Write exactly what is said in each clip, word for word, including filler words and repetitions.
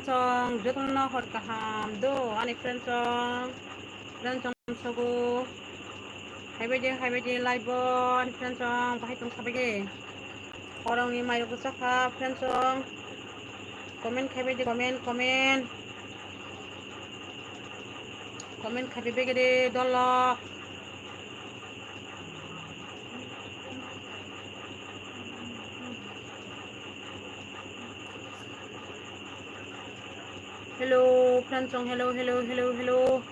song, jotono hor kaham do, ani friend song, friend song sogo. Haibaidi, haibaidi, live bo, ani friend song, bahai tong sabaidi. Orongni mairok bwsakha, friend song. Comment khaibaidi, comment, comment. Comment khaibaidi, dolok. Hello, friend song, hello, hello, hello, hello.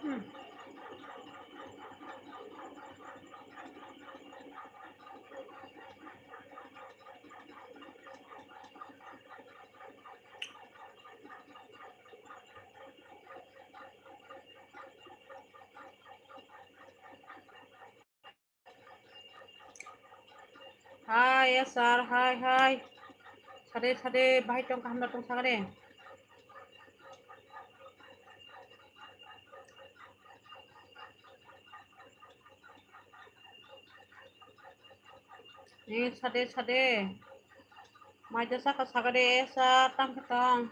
Hmm. Hai, ya sir, hai, hai. Sade, sade, bahai tong kaham na tong sakade. Ni sade, sade. Maida saka sakade, ya sir, tang khe tong.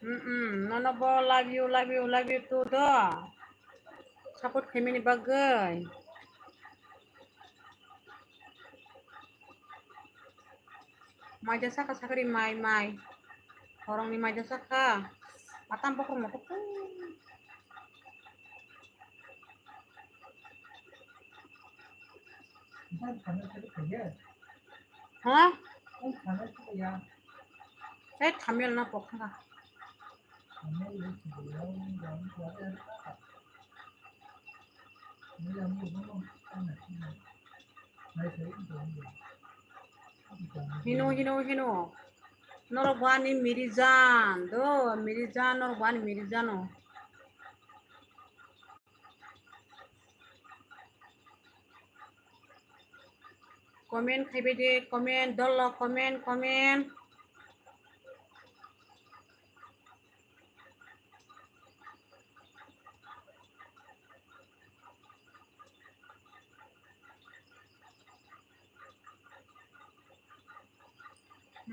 Mm-mm, nono bo love you, love you, love you too do. Support khaimani bagwi. Maida saka sakari mai, mai. Horongni maida saka. Matam bokrok moto. Ha? Hei, thamel na pokha. Hino, hino, hino. Norok bo ani mirijan do, mirijan, norok bo ani mirijano. Comment khaibaidi, comment, dolo, comment, comment.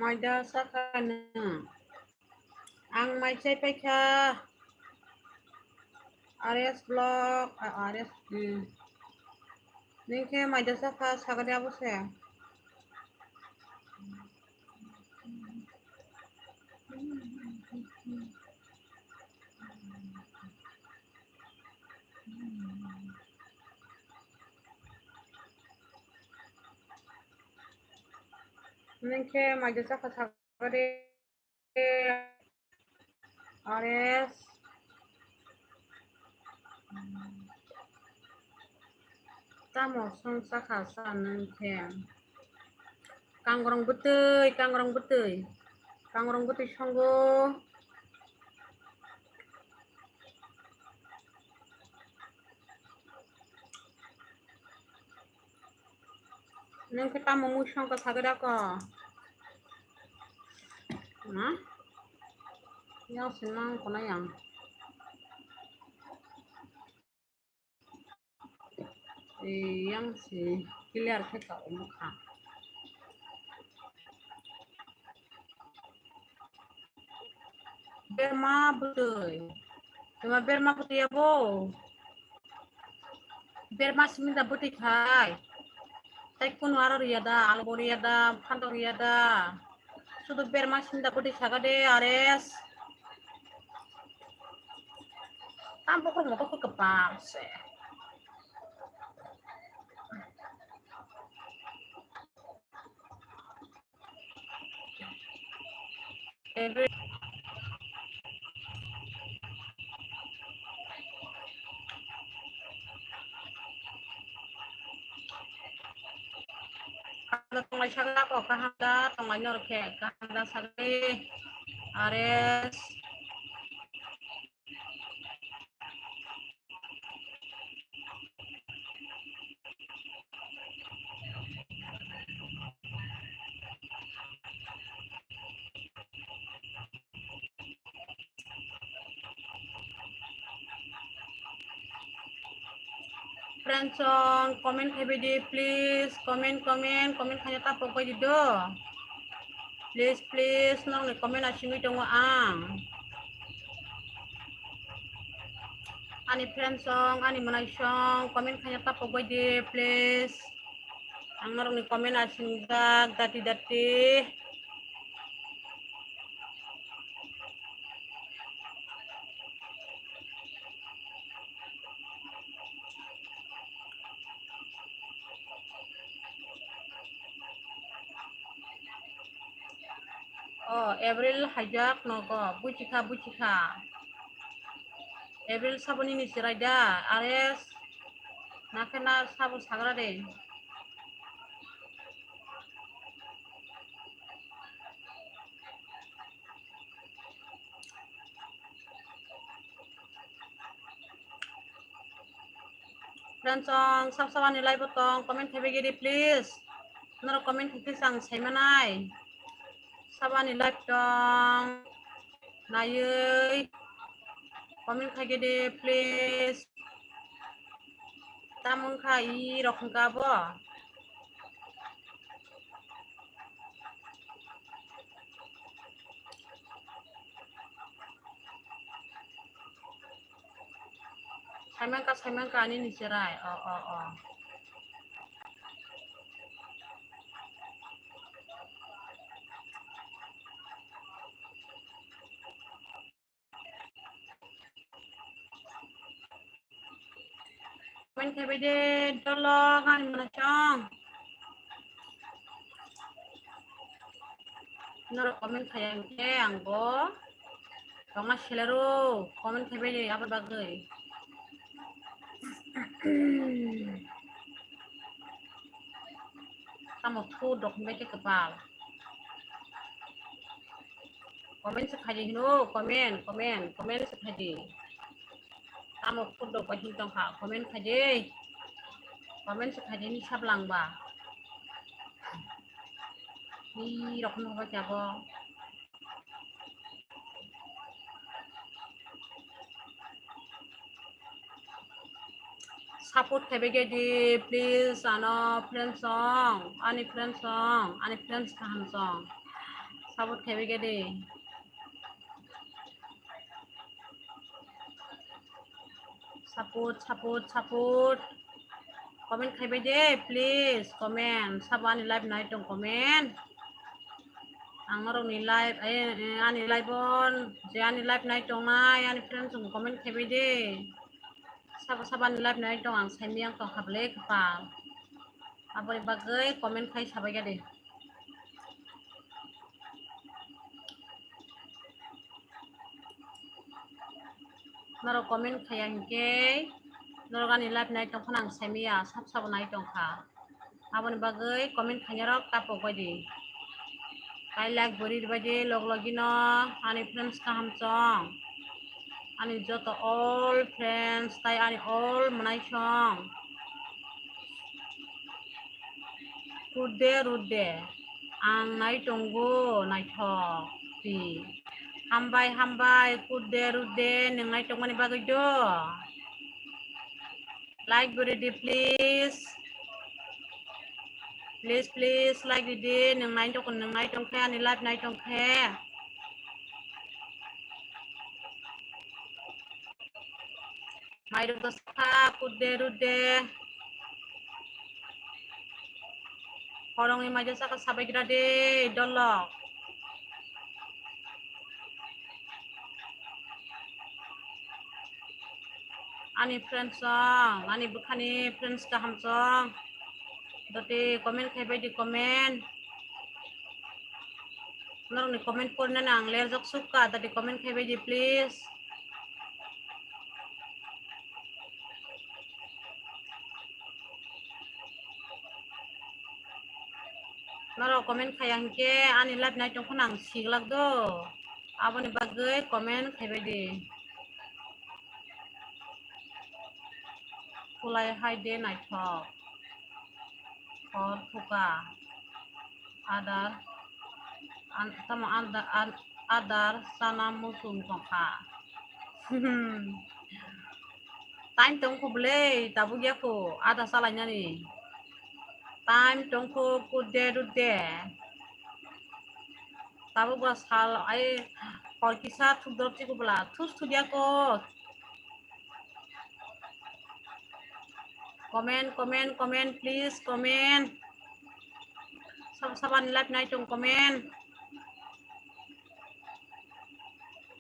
Maida saka nwng. Ang mai chai paikha. R S block, ah, R S, hmm. Nwng khe maida saka, sagade abo se. Nwng khe maida saka, sagade. Ares. Tamo song sakha sa nwng khe. Kangrong bwtwi, kangrong bwtwi. Kangrong bwtwi songo. Nwng khe tamo mui songkha sagwi da ko? Na? Yang se nang kono yang. Eh, yang se clear khe ka omo kha. Berma bwtwi. Tuma berma bwtwi abo. Berma simi da bwtwi khai. Tai kunu aro riya da, alu bo riya da, phantok riya da. Sudu berma simi da bwtwi saga de, ares. Tam bokhorok moto khe kwbang se. Every Kaham da tonglai sagla ko, kaham da tonglai norok khe, kaham da sagwi. Ares. friends song, comment khaibai di, please. Comment, comment, comment khaina ta pokbai di do. Please, please, nokni comment asingwi tongo ang. Ani friends song, ani mwnai song, comment khaina ta pokbai di, please. Ang norokni comment asingjak, dati dati. Oh, April hajak nogo, buchikha, buchikha. April saboni ni chirai da, ares, nakhe na sabo sagra de. Friends song, sab sabani live o tong, comment khaibai gidi, please. Norok comment khaikhe ang saimanai. Sabani live tong, naiwi comment khaigidi, please. Tamung kha i rok hwnkha bo. Saimangka, saimangka ani ni cherai. O, o, o. Comment khaibai de, dolok ani mwnai song. Norok comment khaiya hwnkhe ang bo tongma selero comment khaibai de abo bagwi. Tamo thu dok hwnbai khe kwpal. Comment se khaidi hino, comment, comment, comment se khaidi. Tamo photo bai hin tongkha, comment khaidi. Comment se khaidi ni sablangba. Ni rokno bai chabo. Support khaibai gedi, please, ano friends song, ani friends song, ani friends kaham song. Support khaibai gedi. Support, support, support. Comment khaibai de, please, comment. Sabo ani live nai tong comment. Ang norokni live, eh, eh, ani live on, je ani live nai tongnai, ani friends rok comment khaibai de. Sabo sabo ani live nai tong ang saimiyang tong kha bwle kwpal. Aboni bagwi comment khai sabai gadi. Norok comment khaiya hinkhe norok ani live nai tong phano ang saimiya, sab sabo nai tong kha. Aboni bagwi comment khainarok ta pokbai di. Tai like bori rwbai di log logino ani friends kaham chong. Ani joto all friends tai ani all mwnai song. Kurde rudde ang nai tongo naithok ti. Hambai hambai kurde rudde nwng nai tongmani bagwi do. Like bo ridi, please. Please, please, like ridi. Nwng nai tong, nwng nai tong khe, ani live nai tong khe. Mairok do sakha, kudde, rudde. Horongni mairok sakha, sabai gra de, dolok. Ani friends song, ani bwkhani friends kaham song. Dote comment khaibai di comment. Norokni comment porinani ang lerjak sukha, dote comment khaibai di please. Norok comment khaiya hinkhe ani live nai tongphano ang siglak do. Aboni bagwi comment khaibai di. Kulai hai de naithok. Hor thuka. Adar. An-, tamo adar, an-, adar sana muchung tongkha. Time tongkho bwle, tabuk yakho, ada salainani. Time tongkho, kudde, rudde. Tabuk ba sal, ai, hor kisa thukdor chikubla, thus thukyakho. Comment, comment, comment, please, comment. Sab sabani live nai tong comment.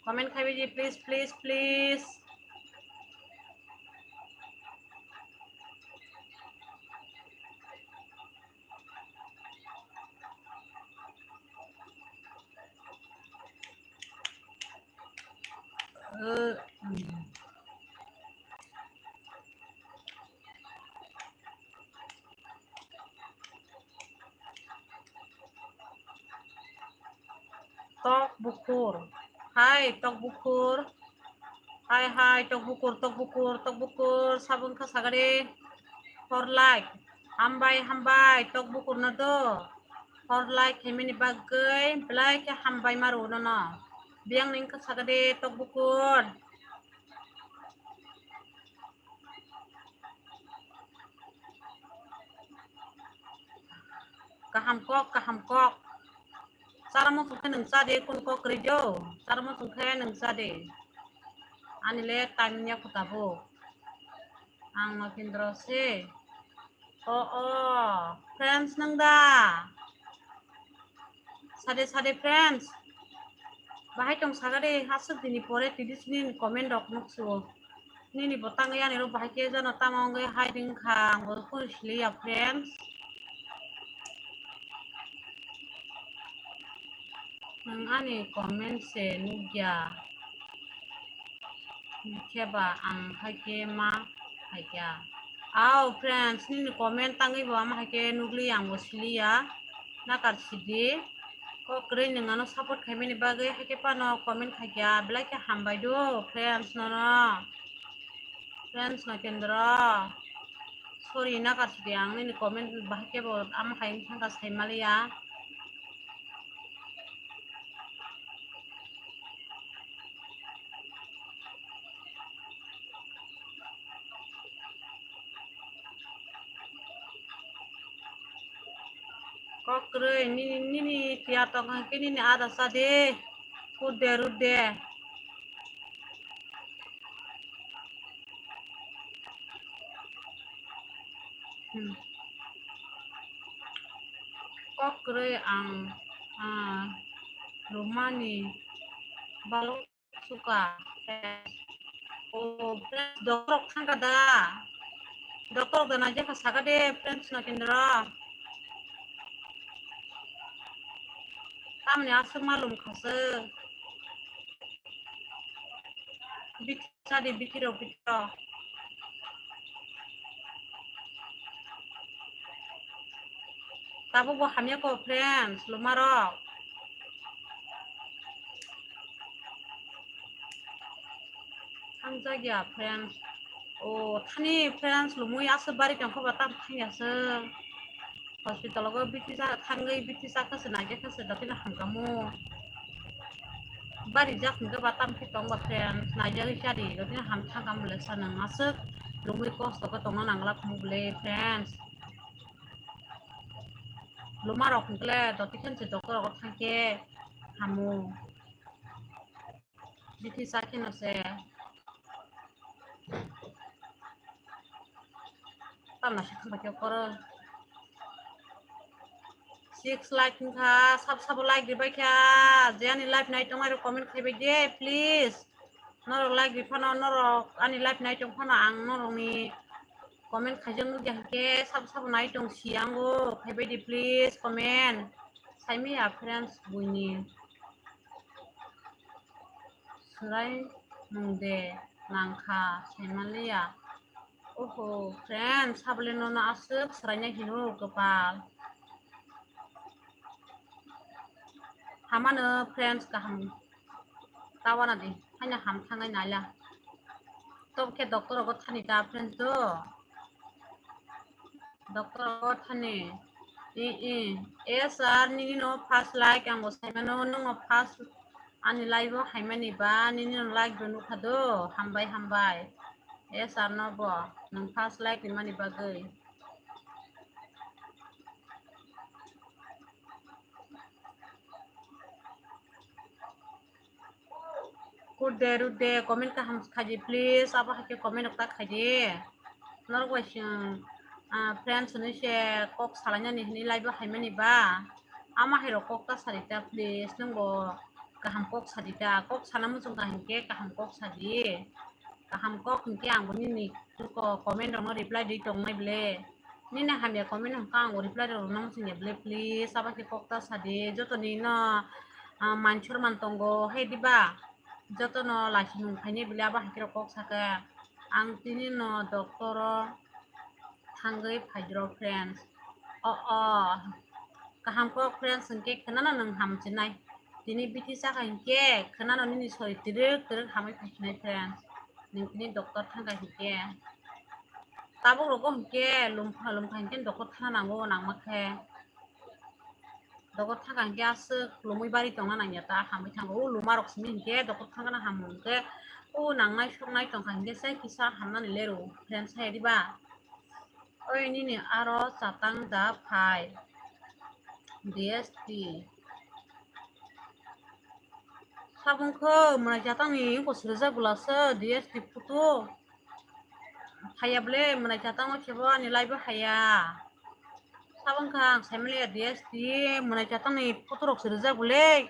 Comment khaibaidi, please, please, please. Tok bukur. Hai, tok bukur. Hai, hai, tok bukur, tok bukur, tok bukur. Sabun kha sagade. Hor like. Hambai, hambai, tok bukur no do. Hor like khaimani bagwi belai khe hambai maru nono. Biyang ning kha sagade, tok bukur. Kaham kok, kaham kok. Chara muchung khe nwng cha de, kun kok kwrwi do. Chara muchung khe nwng cha de. Ani le time ya kho tabuk. Ang Nokendro se. O, o, friends nwng da? Sade, sade, friends. Bahai tong sagade, aswk dini pore tidi sini comment rok nuksu. Nini bo tangwi ani ro bahai khe jano tamo wngwi hai ring kha, ang bo kunu sili ya, friends. Nwng ani comment se nukya. Khe ba ang hai khe ma hai kha. Ao, friends, nini comment tangwi bo ama hai khe nukli, ang bo sili ya. Nakar sidi. Kok kwrwi nwng ano support khaimani bagwi hai khe phano comment khai kha, belai khe hambai do, friends, nono. Friends, Nokendro. Sorry, nakar sidi, ang nini comment bahai khe bo ama hai wng thangkha, sai maliya. Kok kwrwi, nini, nini tiya tong khe nini ada sa de. Kudde, rudde. Hmm. Kok kwrwi ang, ah, rumani balok suka. O, friends, doctor rok thangka da? Doctor rok da naijak kha saka de, friends, Nokendro. Tamni aswk malum khaswk. Sadi bithi rok, bithi rok. Tabuk bo hamya kho, friends, luma rok. Thangjak ya, friends. O, thani, friends, lumui aswk bari tongkha ba tam thangya se. Hospital o bithi sa thangwi bithi sa kha se naikhe kha se dotino hamkhamu. Bari jak hwnkhe ba tam khe tong ba friends, naijagwi chadi dotino ham thangkhamu le sa nang aswk lumui kosto khe tongna nangla khumu bwle friends. Luma rok hwnkhe le doti khe se doctor rok thangkhe hamu. Bithi sa kheno se. Tamna se thangbai khe koro. Six like wngkha, sab sabo like ribai kha. Je ani live nai tongmani rok comment khaibai de, please. Norok like ri phano, norok ani live nai tong phano ang norokni comment khaijak nukya hwnkhe sabo sabo nai tong si ango, khaibai di please comment. Saimaya friends buini. Swrai mung de nangkha saimaliya. Oho, friends, sabole nono aswk swraina hino kwpal. Hamano, friends, kaham. Tawana di, haina ham thangai naila. Tob khe doctor rogo thani ta, friends, do. Doctor rogo thani. I, i. Yes, sir, nini no first like ang bo saimano, nongo first ani live o haimani ba, nini no like bo nukha do. Hambai, hambai. Yes or no bo? Nwng first like rimani bagwi. Kurde rudde comment kaham khaidi please, abo hai khe comment rok ta khaidi. Norok bai chwng, ah, friends hinwi se kok salainani hinwi live o haimani ba. Ama hai rok kok ta sadi ta please, nwng bo kaham kok sadi ta, kok sana muchung ka hinkhe kaham kok sadi. Kaham kok hinkhe ang bo nini comment rok no reply di tongnai ble. Nini hamya comment hwnkha ang bo reply rok rwna muchung ya ble please, abo khe kok ta sadi. Joto ni no, ah, manchor man tongo hai diba. Jotono laichimung khainai bwle abo hai khe rok kok sakha. Ang tini no doctor o thangwi phaidro friends. O, o. Kaham kok friends hinkhe khwnano nwng hamchinai. Tini bithi chakha hinkhe khwnano nini sori twrwk twrwk hamwi phaichinai friends. Nwng tini doctor thangkha hinkhe. Tabuk rogo hinkhe lumkha lumkha hinkhe doctor thana nango nangma khe. Dogo thangkha hinkhe aswk lumwi bari tongna nangya ta, hamwi thango. O luma rok simi hinkhe dogo thangkha na hamu hinkhe o nangnai soknai tongkha hinkhe sai kisa hamnani leru friends hai diba. Oi nini aro chatang da phai D S T. Sabung kho mwnai chatangni wngkho swijak bwlasa D S T photo. Haya bwle mwnai chatang o khebo ani live o haya. Sabang kha ang saimaliya D S T mwnai chatang ni photo rok se rijak bwle.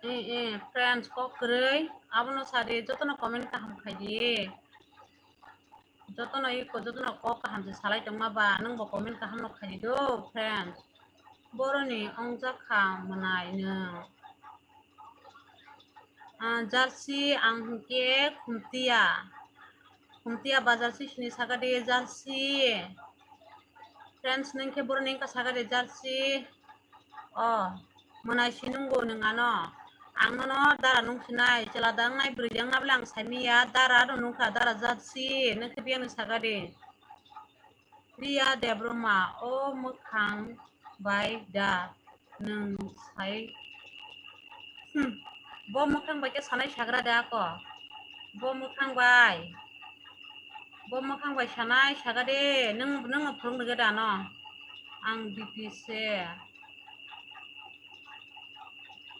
Eh, eh, friends kok kwrwi abono sadi jotono comment kaham khaidi. Jotono iko, jotono kok kaham se salai tongma ba, nwng bo comment kaham no khaidi do, friends. Boroni ongjakha mwnai nwng. Ah, jersey ang hinkhe Khumtiya. Khumtiya bazar si sini sagade jersey. Friends, nwng khe boroni wngkha sagade jersey. Oh, mwnai si nungo nwng ano. Ang nono dara nung sinai, chwla da wngnai, bwrwi da wngna bwle ang saimanya, dara no nungkha, dara jersey, nwng khe biyang ni sagade. Riya Debbarma, o mwkhang bai da nwng sai? Hmm, bo mwkhang bai khe sanai sagra de ako. Bo mwkhang bai. Bo mwkhang bai sanai saga de, nwng, nwng phwrwng rwgwi da no. Ang D T se.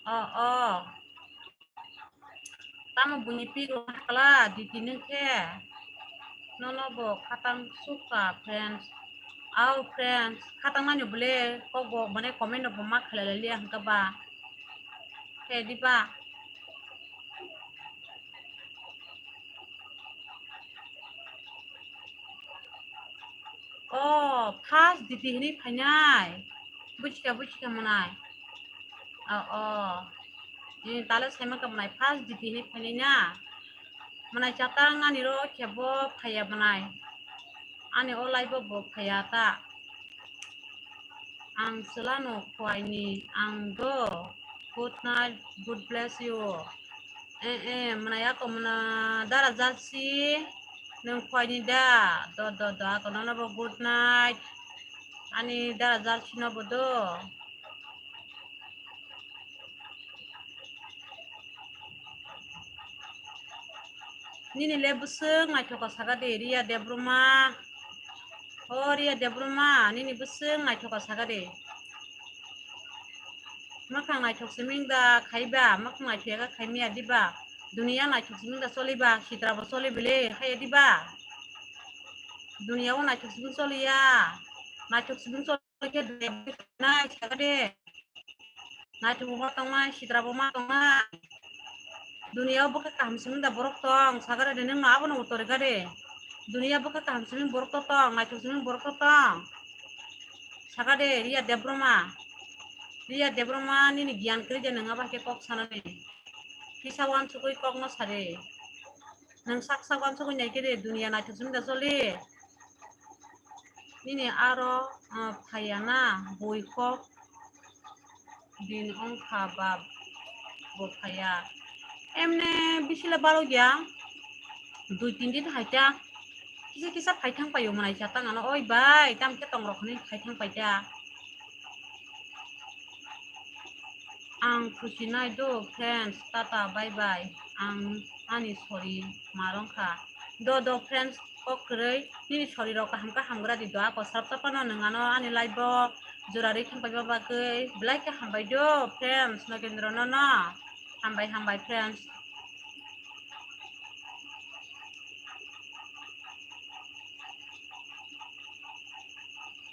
O, o. Tamo buini pik rok hakla D T nung khe. Nono bo khatang sukha, friends. Au, friends, khatang nani bole kok bo mane comment rok bo ma khlai liya hwnkha ba. Khe diba? O, first D T hinwi phainai. Buchika, buchika mwnai. O, o. Ni tale saima ka mwnai first D T hinwi phainai na. Mwnai chatang ani ro khe bo phaiya mwnai. Ani o live o bo phaiya ta. Ang chwlano khwaini, ang do. Good night, good bless you. Eh, eh, mwnai ako mwnai dara jersey, nwng khwaini da. Do, do, do, ako nono bo good night. Ani dara jersey no bo do. Nini le bwswk naithoka saka de, Riya Debbarma. O Riya Debbarma, nini bwswk naithoka saka de. Mwkhang naithok siming da khaiba, mwkhang naithok yaga khaimaya diba. Duniya naithok siming da choliba, sitra bo choli bile haya diba. Duniya o naithok siming choliya, naithok siming choli khe duniya nai saka de. Naithok bo ma tongnai, sitra bo ma tongnai. Duniya o bwkha kaham siming da borok tong, saka de nwng no abono utori kha de. Duniya bwkha kaham siming borok to tong, naithok siming borok to tong. Saka de, Riya Debbarma. Riya Debbarma nini giyan kwrwi de nwng abo hai khe kok sanani. Kisa wansugwi kok no sadi. Nwng sak sak wansugwi nai khe de duniya naithok siming da choli. Nini aro, ah, phaiya na bui kok. Din wngkha ba bo phaiya. Emne bisile balokya. Dui tin din haita. Kisa kisa phaithang paio mwnai chatang ano. Oi bai, tam khe tong rok hinwi phaithang paita. Ang khusi nai do, friends, tata, bye bye. Ang ani sori ma rwng kha. Do, do, friends, kok kwrwi, nini sori rok kaham khe hamgra di do, ako srapsa phano nwng ano ani live o jora rwi thang paima bagwi belai khe hambai do, friends, Nagendra no no. Hambai, hambai, friends.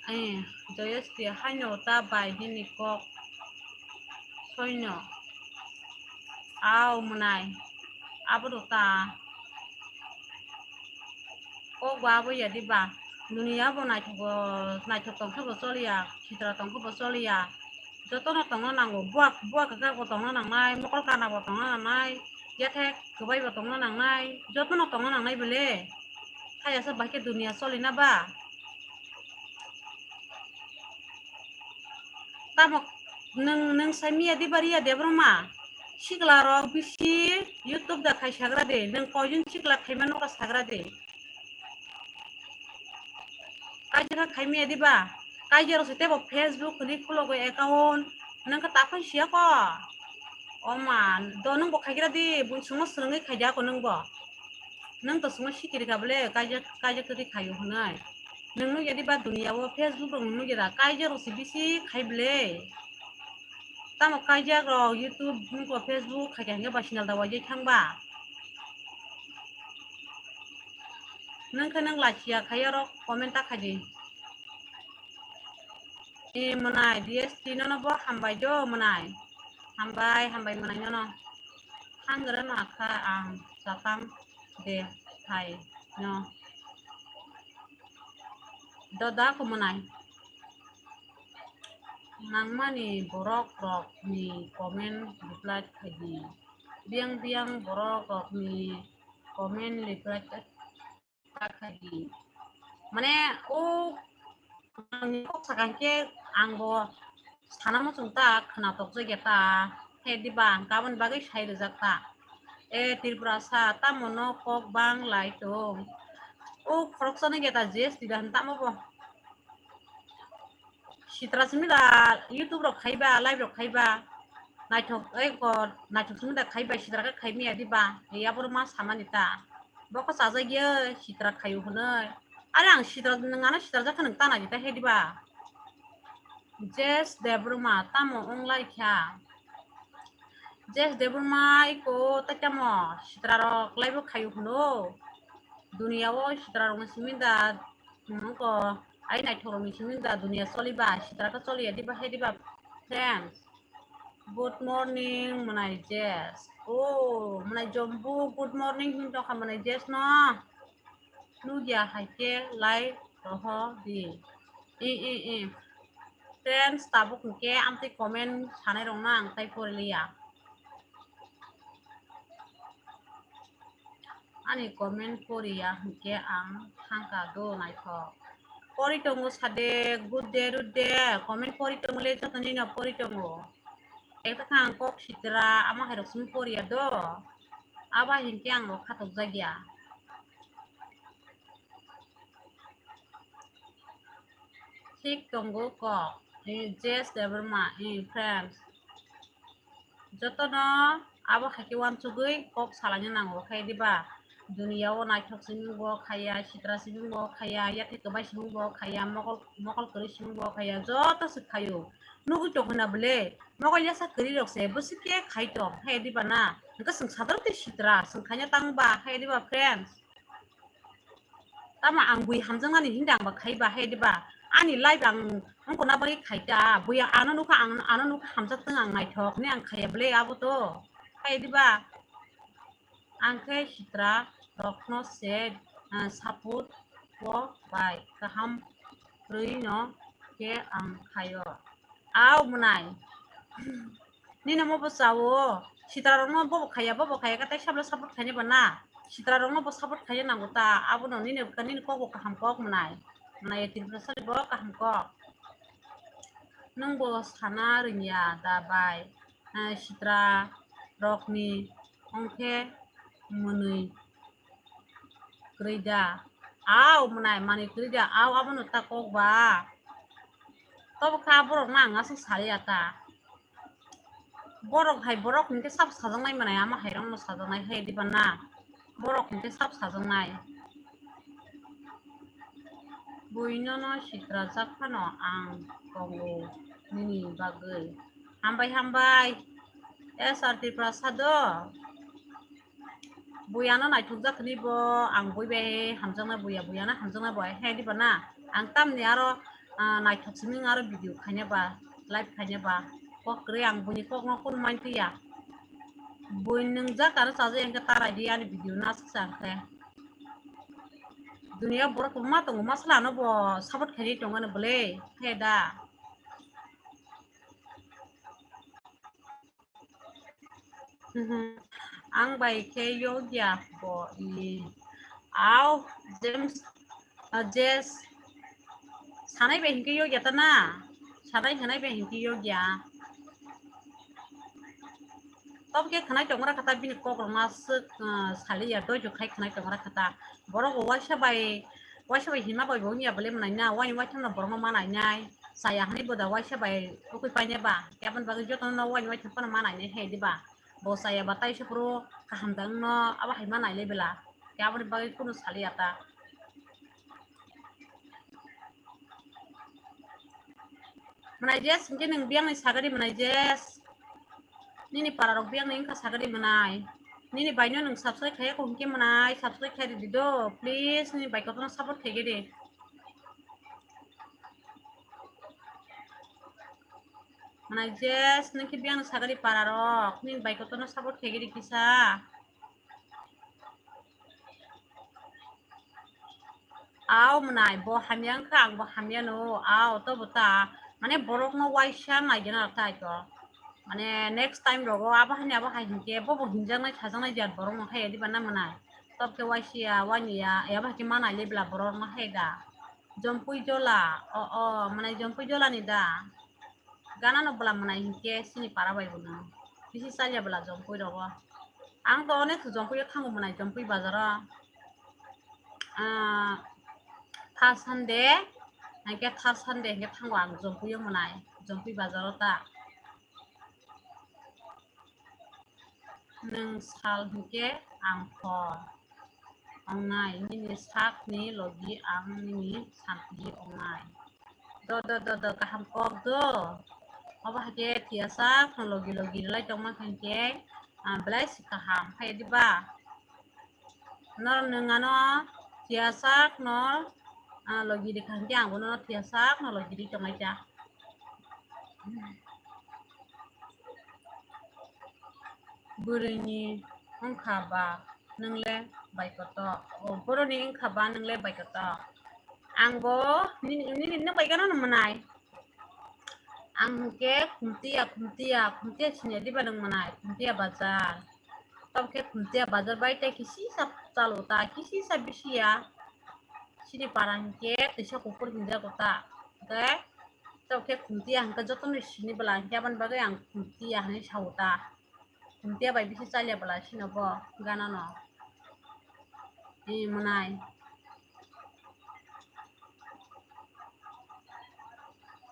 Eh, Joyesti, haino ta bai nini kok soino. Au mwnai, abo do ta. Kok ba abo ya di ba. Duniya bo naithok bo, naithok tong khe bo choliya, sitra tong khe bo choliya. Jotono tongna nango, buak, buak kwchak bo tongna nangnai, mokol kana bo tongna nangnai, yathek kwbai bo tongna nangnai, jotono tongna nangnai bele. Kaya se bahai khe duniya cholina ba. Tamo nwng, nwng sai miya di bariya Debbarma? Sikla rok bisi YouTube da khai sagra de, nwng koijon sikla khaima nokha sagra de. Kaijak khai miya di ba? Kaijak rok se tebo Facebook hwnwi khulogo account, nwng khe taphai siya ko. O ma, do nwng bo khaigra di, buisongno swrwngwi khaidi ako nwng bo. Nwng to songno sikiri kha bole, kaijak, kaijak twi khaio hwnwi. Nwng nukya di ba duniya o Facebook rok nwng nukya da, kaijak rok se bisi khai bole. Tamo kaijak rok YouTube, nukla Facebook, khaikha hingke ba sinal da waijai thang ba. Nwng khe nwng lachiya khai oro comment ta khai di. E mwnai D S T nono bo hambai do mwnai. Hambai, hambai mwnai nono. Hangra ma kha ang chakang de thai no. Doda ko mwnai. Nangmani borok rok ni comment reply khai di. Biyang biyang borok rok ni comment reply khai di. Mane o ang ni kok sakang khe ang bo sana muchung ta khwnatok jagya ta. He diba ang kabon bagwi sai rijak ta. E Tripura sa tamo no kok bang lai tong. O khoroksa no geta J S T da tamo bo. Sitra simi da YouTube rok khaiba, live rok khaiba, naithok, ei ko, naithok simi da khaiba, sitra khe khai miya diba, ei aboro ma samani ta. Boko chajagya sitra khaio hwnwi. Are ang sitra, nwng ano sitra jakha nwng tana di ta he diba. J S Debbarma tamo wng lai kha. J S Debbarma iko tai tamo sitra rok live o khaio hwno. Duniya o sitra rok ni simi da, hmm, ko ai naithok rok ni simi da duniya choli ba, sitra khe choli ya diba he diba friends. Good morning mwnai J S. Oh, mwnai Jombu, good morning hin tongkha mwnai J S no. Nugya hai khe lai roho di. I, i, i. Friends, tabuk hwnkhe amtwi comment sanai rokno ang tai pori liya. Ani comment poriya hwnkhe ang thangka do naithok. Pori tongo sade, good day, good day. Comment pori tongo le, joto nino pori tongo. Ekta khe ang kok sitra, ama hai rok simi poriya do. Abo hai hwnkhe ang rok khatok jakya. Thik tongo kok, eh, J S Debbarma, eh, friends. Jotono abo hai khe uansugwi kok salaina nango, khe diba? Duniya o naithok simi bo khaiya, sitra simi bo khaiya, yathai kwbai simi bo khaiya, mokol, mokol kwrwi simi bo khaiya, joto se khaio. Nugwi tongkha na bole, mokol yasa kwrwi rok se bwswk khe khai tong, khe diba na? Hwnkhe chwng sadaro tei sitra, chwng khaina tang ba, khe diba friends? Tamo ang bui hamjaknani hinda ang ba khai ba, hai diba? Ani life ang wngkona bagwi khai ta, bui ano nukha, ang ano nukha hamjak tong ang naithok hinwi ang khaiya bwle abo to, hai diba? Ang khe sitra rokno se, ah, support o bai kaham kwrwi no khe ang khaio. Au mwnai. Nini omo bo chawo. Sitra rokno bobo khaiya, bobo khaiya, katai sabla support khaina ba na. Sitra rokno bo support khaina nango ta. Abono nini, nini kok bo kaham kok mwnai. Mwnai Tripura sari bo kaham kok. Nwng bo sana rwngya da bai. Eh, sitra rokni ongkhe mwnwi. Kwrwi da. Au, mwnai, manwi kwrwi da. Au, abono ta kok ba. Tobo kha borok na ang aswk saliya ta. Borok hai borok hinkhe sab sajaknai manai, ama hai rokno sajaknai hai diba na? Borok hinkhe sab sajaknai. Buinono sitrajak phano ang tongo nini bagwi. Hambai, hambai. S R T Prasad o. Bui ano naithok jak hwnwi bo ang bui bai hamjaknai buya, bui ano hamjaknai bo hai diba na? Ang tamni aro, ah, naithok simi aro video khaina ba, live khaina ba. Kok kwrwi ang buini kokno kun mantwi ya. Bui nwngjak aro chajak hwnkhe tarai di ani video no aswk sa hwnkhe. Duniya borok kwbangma tongo, masla no bo support khaini tongmani bwle, khe da. Mhm. Ang bai khe yogya bo i. Au, James, ah, Jess. Sanai bai hinkhe yogya ta na? Sanai, sanai bai hinkhe yogya. Tob khe khwnai tongra kha ta bini kok rok ma swk, ah, saliya doijo khai khwnai tongra kha ta. Borok bo waisa bai, waisa bai hima bai bo wngya bwle mwnai na, waini waitham no borok no ma nainai. Chaya hwnwi bo da waisa bai kwkwi painai ba, khe aboni bagwi jotono no waini waitham phano ma nainai hai diba? Bo chaya ba tai se phuru kaham da wngno abo hai ma nailai bela, khe aboni bagwi kunu saliya ta. Mwnai Jess, hinkhe nwng biyang ni sagari mwnai Jess. Nini para rok biyang ni wngkha sagari mwnai. Nini bai no nwng subscribe khaiya kho hinkhe mwnai subscribe khai ridi do, please, nini bai kotorno support khaigedi. Mwnai Jess, nini khe biyang ni sagari para rok, nini bai kotorno support khaigedi kisa. Au mwnai, bo hamya wngkha, ang bo hamya no, au to bo ta, mane borok no waisa naigena tai to, mane next time rogo abo hani abo hai hinkhe bo bo hinjaknai sajaknai jat borok no hai diba na mwnai, tok khe waisiya waniya abo hai khe ma nailai bela borok no hai da. Jompui jola, o o mwnai jompui jola ni da. Gana no bwla mwnai hinkhe chini para bai bo no. Bisi chalya bwla jompui rogo. Ang to onek jompui o thango mwnai jompui bazar o. Ah, first Sunday, hinkhe third Sunday hinkhe thango ang jompui o mwnai, jompui bazar o ta. Nwng sal hinkhe ang kho. Ongnai, nini sakni logi ang nini sakni ongnai. Do, do, do, do, kaham kok do. Obo hai khe thiya sak no logi logi rwlai tongma khe hinkhe, ah, belai se kaham, hai diba? Nor nwng ano thiya sak no, ah, logi rikha hinkhe ang bo nono thiya sak no logi ri tongnai ta. Bwrwini wngkha ba nwng le bai koto. O, boroni wngkha ba nwng le bai koto. Ang bo nini, nini, nwng bai gana no mwnai. Ang hwnkhe Khumtiya, Khumtiya, Khumtiya siniya diba nwng mwnai, Khumtiya bazar. Tamo khe Khumtiya bazar bai tei kisisa chalo ta, kisisa bisiya. Chini para hinkhe twisa kuphur hinjago ta. Hwnkhe tamo khe Khumtiya hinkhe jotono sini bwla hinkhe aboni bagwi ang Khumtiya hinwi sao ta. Khumtiya bai bisi chalya bwla sino bo gana no. Ee, mwnai.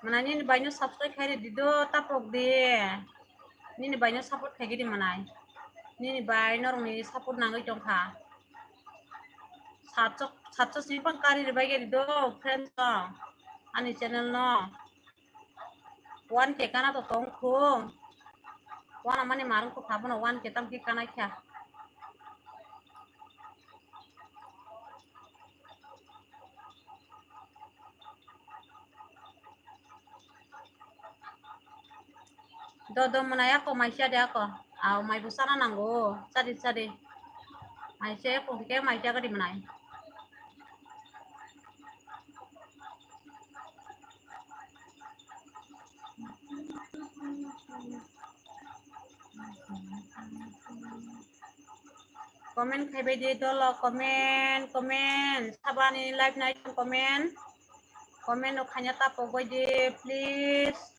Mwnai nini bai no subscribe khai ridi do, tapok di. Nini bai no support khai gidi mwnai. Nini bai norok ni support nangwi tongkha. Satso, satso sini pang kari ribai gidi do, friends no. Ani channel no. One K kana to tong khu. Wana mani marung khu kha bono one K tam khe kana kha. Do, do, mwnai ako, mai cha de ako. Aw, mai bo chana nango. Cha di, cha di. Mai cha ako, hwnkhe mai cha gadi mwnai. Comment khaibai di dolo, comment, comment. Sabani live nai comment. Comment no khaina ta pogbai di, please.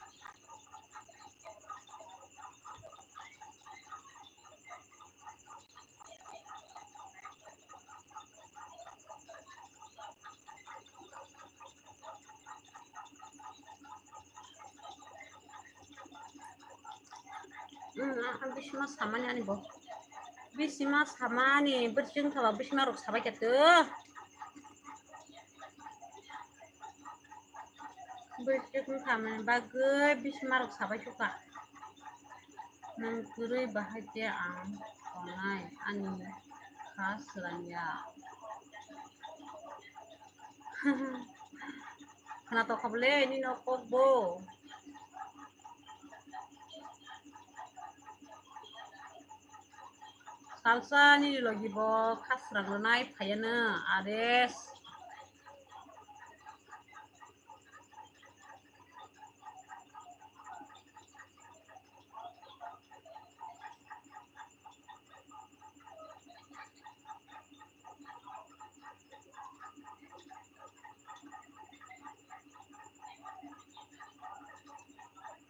Hmm, ang bisima samani ani bo. Bisima samani, bwswng thaba bisima rok sabai khe to. Bwswng samani bagwi bisima rok sabai suka. Nang kwrwi bahai khe ang tongnai ani kha swrangya. Khwnatok kha bole nini o kok bo. Salsa nini logi bo kha swrang rwnai phaiya no, ares.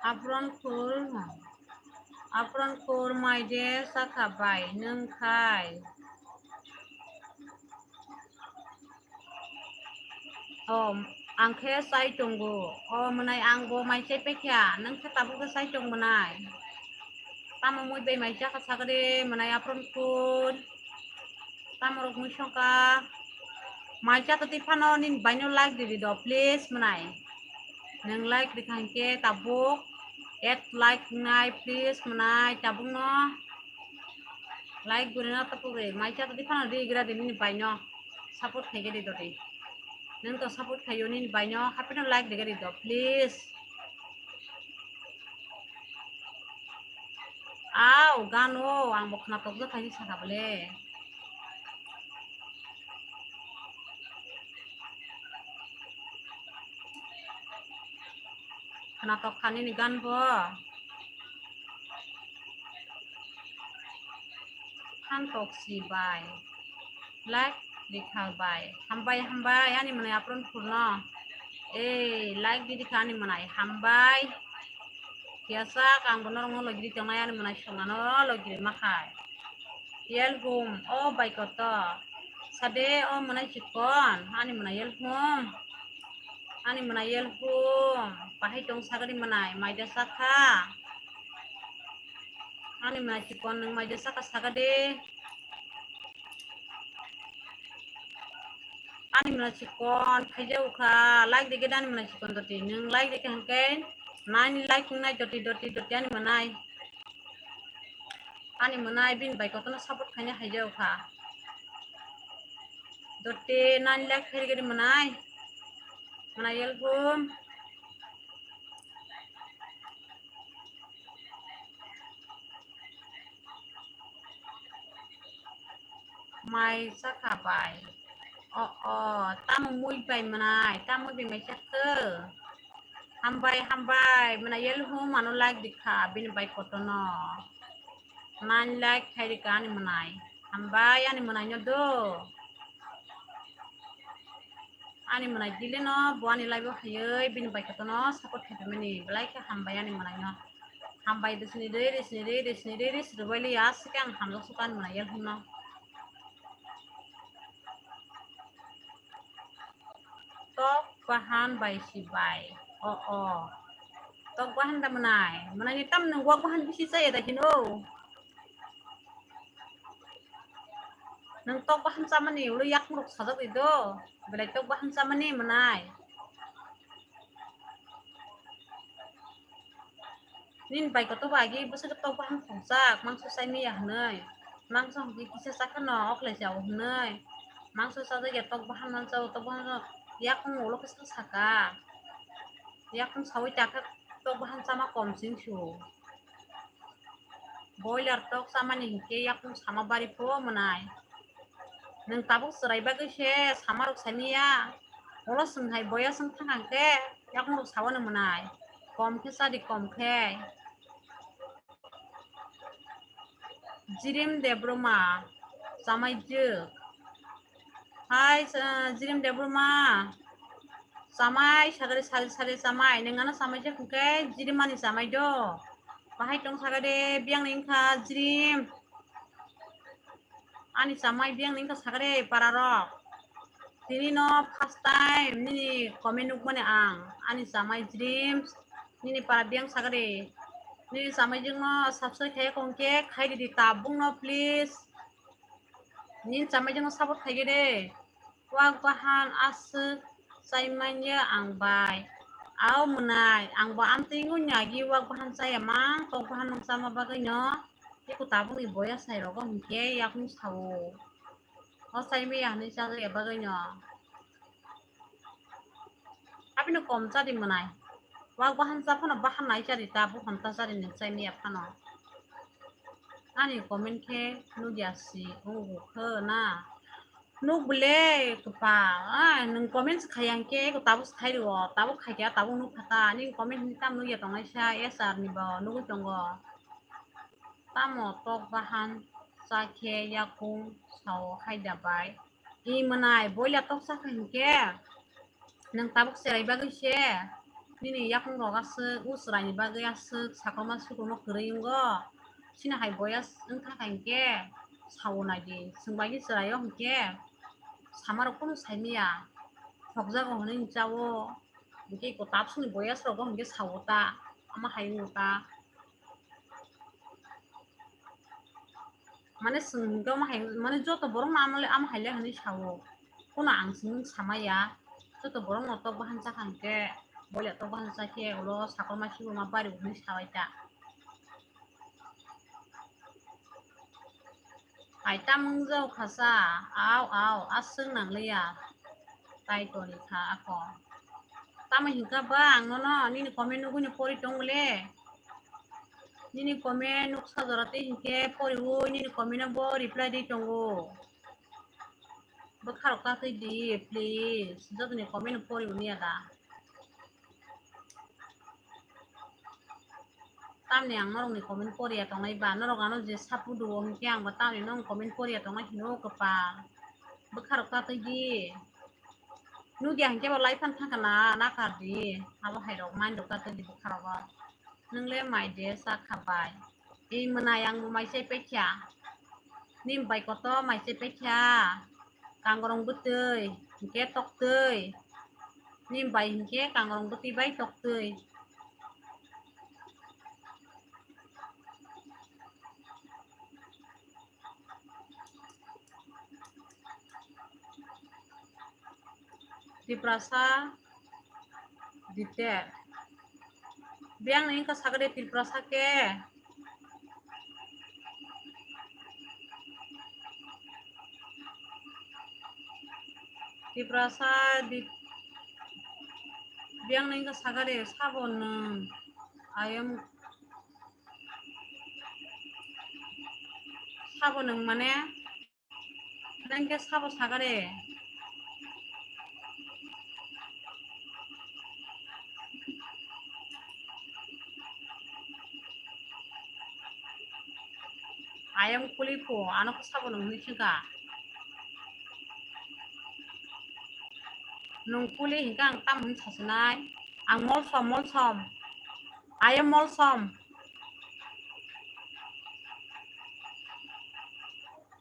Apron khur, apron khur mai de sakha bai nwng khai. O, ang khe chai tongo. O, mwnai ang bo mai chai paikha, nwng khe tabuk khe chai tong mwnai. Tamo mui bai mai chakha sakha de mwnai apron khur. Tamo rok mui songkha. Mai cha twi phano nini baino like di di do, please mwnai. Nwng like di kha hinkhe tabuk eight like nai, please mwnai tabuk no. Like gurina tabuk re. Mai cha twi phano di gra di nini baino. Support khai di do di. Nwng to support khaio nini baino. Hapino like di di do, please. Au, gano, ang bo khwnatok jak khaini sakha bole. Khwnatok kha nini gan bo. Phan tok si bai. Like rikha bai. Hambai, hambai, ani mwnai apron khurno. Ei, like di rikha ani mwnai. Hambai. Kiyasak ang bo norokno logiri tongnai ani mwnai songano logiri makhai. Yel hum, o bai koto. Sade o mwnai chikon, ani mwnai yel hum. Ani mwnai yel hum. Bahai tong sagadi mwnai, maida sakha. Ani mwnai chikon nwng maida sakha sagadi. Ani mwnai chikon khaijao kha, like dege ani mwnai chikon doti. Nwng like dege hwnkhe nine like wngnai doti, doti, doti ani mwnai. Ani mwnai bini bai kotorno support khaina haijao kha. Doti nine like khairigedi mwnai. Mwnai yel hum. Mai sakha bai. O, o, tamo mui bai mwnai, tamo mui bai mai chakhe. Hambai, hambai, mwnai yel hum ano like dikha, bini bai kotorno. Nine like khairikha ani mwnai. Hambai ani mwnai no do. Ani mwnai dile no bo ani live o haiwi bini bai kotorno support khaimani belai khe hambai ani mwnai no. Hambai de sini de, de sini de, de sini de, de sini de, asike ang hamjak suka ani mwnai yel hum no. Tok bahan bai si bai. O, o. Tok bahan da mwnai. Mwnai ni tam nwng wak bahan bisi chaya da hino. Nwng tok bahan chamani ulo yakung rok sajak di do. Belai tok bahan chamani mwnai. Nini bai kotor bo agi bwswk tok bahan thongjak, mangso chai maya hwnwi. Mangso hwnkhe kisa chakha no, oklai chao hwnwi. Mangso chajak ya tok bahan man chao, tok bahan no yakung ulo kisa saka. Yakung sawi chakha tok bahan chama kom sing su. Boiler tok chamani hinkhe yakung sama bari pho mwnai. Nwng tabuk chwrai bagwi se sama rok sani ya. Ulo chwng hai boya chwng thang hang khe yakung rok sawano mwnai. Kom khe chadi kom khe. Jirim Debroma chamai jwk. Hai, sa-, Jirim Debroma. Chamai sagari sari sari chamai. Nwng ano chamai se hwnkhe Jirim ani chamai do. Bahai tong sagade biyang ni wngkha Jirim. Ani chamai biyang ni wngkha sagade para rok. Tini no first time nini comment nukmani ang. Ani chamai Jirim. Nini para biyang sagade. Nini chamaijwngno subscribe khaiya kongkhe khai didi tabukno please. Nini chamaijwngno support khaigede. Wak bahan aswk chaimanya ang bai. Ao mwnai, ang bo amtwi wngya agi wak bahan chaya mang, tok bahan nung chama bagwino. Tei ko tabukni boya sai rogo hinkhe yakung sao. O chaimaya hinwi chajakya bagwino. Abino kom chadi mwnai. Wak bahan cha phano bahan nai chadi ta, buphang ta chadi nung chaimaya phano. Ani comment khe nukya si wngkha na. Nuk bwle kwpal, ah, nwng comment se khaiya hinkhe eko tabuk se khai rwo, tabuk khaikha, tabuk nuk kha ta, nini comment hinwi tamo nukya tongnaisa, S R ni bo nugwi tongo. Tamo tok bahan cha khe yakung sao haida bai. I mwnai boila tok cha kha hinkhe nwng tabuk cherai bagwi se, nini yakung rok aswk, o chwraini bagwi aswk, sakolma sukolma kwrwi wngo. Chini hai boya wngkha kha hinkhe sao naidi, chwng bai khe chwraio hinkhe samarok kunu saimaya, thokjago hinwi chao, hinkhe eko tabsukni boyasrogo hinkhe sao ta, ama hai wngo ta. Mane chwng hinkhe omo hai, mane joto borokno ama le, ama hai le hinwi sao. Kono ang chwng samaya. Joto borokno tok bahan cha kha hinkhe, boila tok bahan cha khe ulo sakolma sukolma bari hinwi sabai ta. Ai tamung jao khasa, au, au, aswk nangliya. Tai toni kha ako. Tamo hinkha ba ang nono nini comment nugwino pori tong le. Nini comment nuksa jora tei hinkhe poriwi nini comment no bo reply di tongo. Bwkha rok ta twi di, please. Jotoni comment no poriwi niya da. Tamni ang norokni comment poriya tongnai ba, norok ano je support rwo hinkhe ang bo tamni nong comment poriya tongnai hino kwpal. Bwkha rok ta twi di. Nugya hinkhe bo lai phan thangkha na, nakar di. Abo hai rok mind rok ta twi di bwkha rogo. Nwng le mai de sa kha bai. Ei mwnai ang bo mai chai paikha. Nini bai koto mai chai paikha. Kangrong bwtwi, hinkhe toktwi. Nini bai hinkhe kangrong bwtwi bai toktwi. Tiprasa dite. Biyang ni wngkha sakade Tiprasa khe. Tiprasa di-, biyang ni wngkha sakade sabo nwng. Ayam sabo nwng mane. Nang khe sabo sagare. Ayam kuli pho, ano khe sabo nung hinwi singkha. Nung kuli hinkhe ang tamo hinwi sasinai. Ang molsom, molsom. Ayam molsom.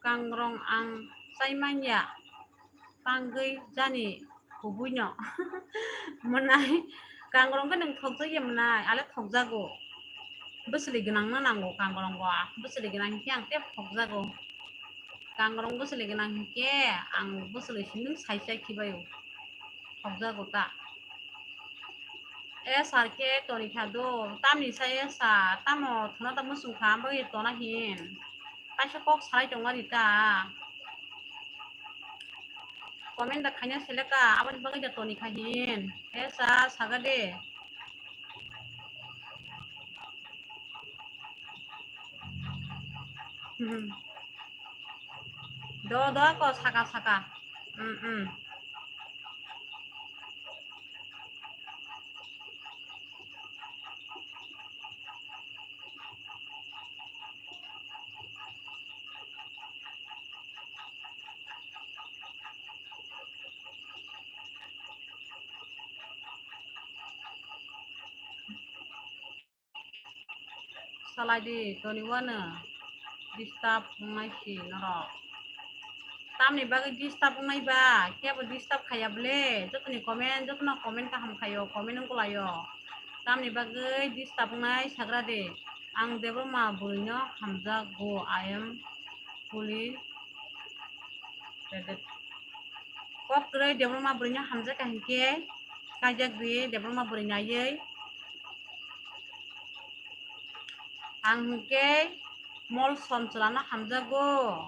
Kangrong ang chai manya, tangwi jani kubui no. Mwnai, kangrong khe nwng thokjakya mwnai, ale thokjago. Bwswli gwnang no nango kangrong bo, bwswli gwnang hinkhe ang tei thokjago. Kangrong bwswli gwnang hinkhe ang bwswli simi sai sai khibaio. Thokjago ta. E sir khe toni kha do, tamni sa e sir, tamo thwna ta muchung kha, bagwi tona hin. Kaisa kok salai tongma di ta. Comment da khaina seleka, aboni bagwi da toni kha hin. E sir, saga de. Hmm. Do, do, ko saka, saka. Hmm, hmm. Salai di, toni wano disturb wngnai si norok. Tamni bagwi disturb wngnai ba, kebo disturb khaiya bwle, jotoni comment, jotono comment kaham khaio, comment wngkulaio. Tamni bagwi disturb wngnai sagra de. Ang Debbarma bwrwino hamjakgo, I am fully ready. Kok kwrwi Debbarma bwrwino hamjakha hinkhe kaijak di Debbarma bwrwi naiwi. Ang hinkhe mol som chwlano hamjago.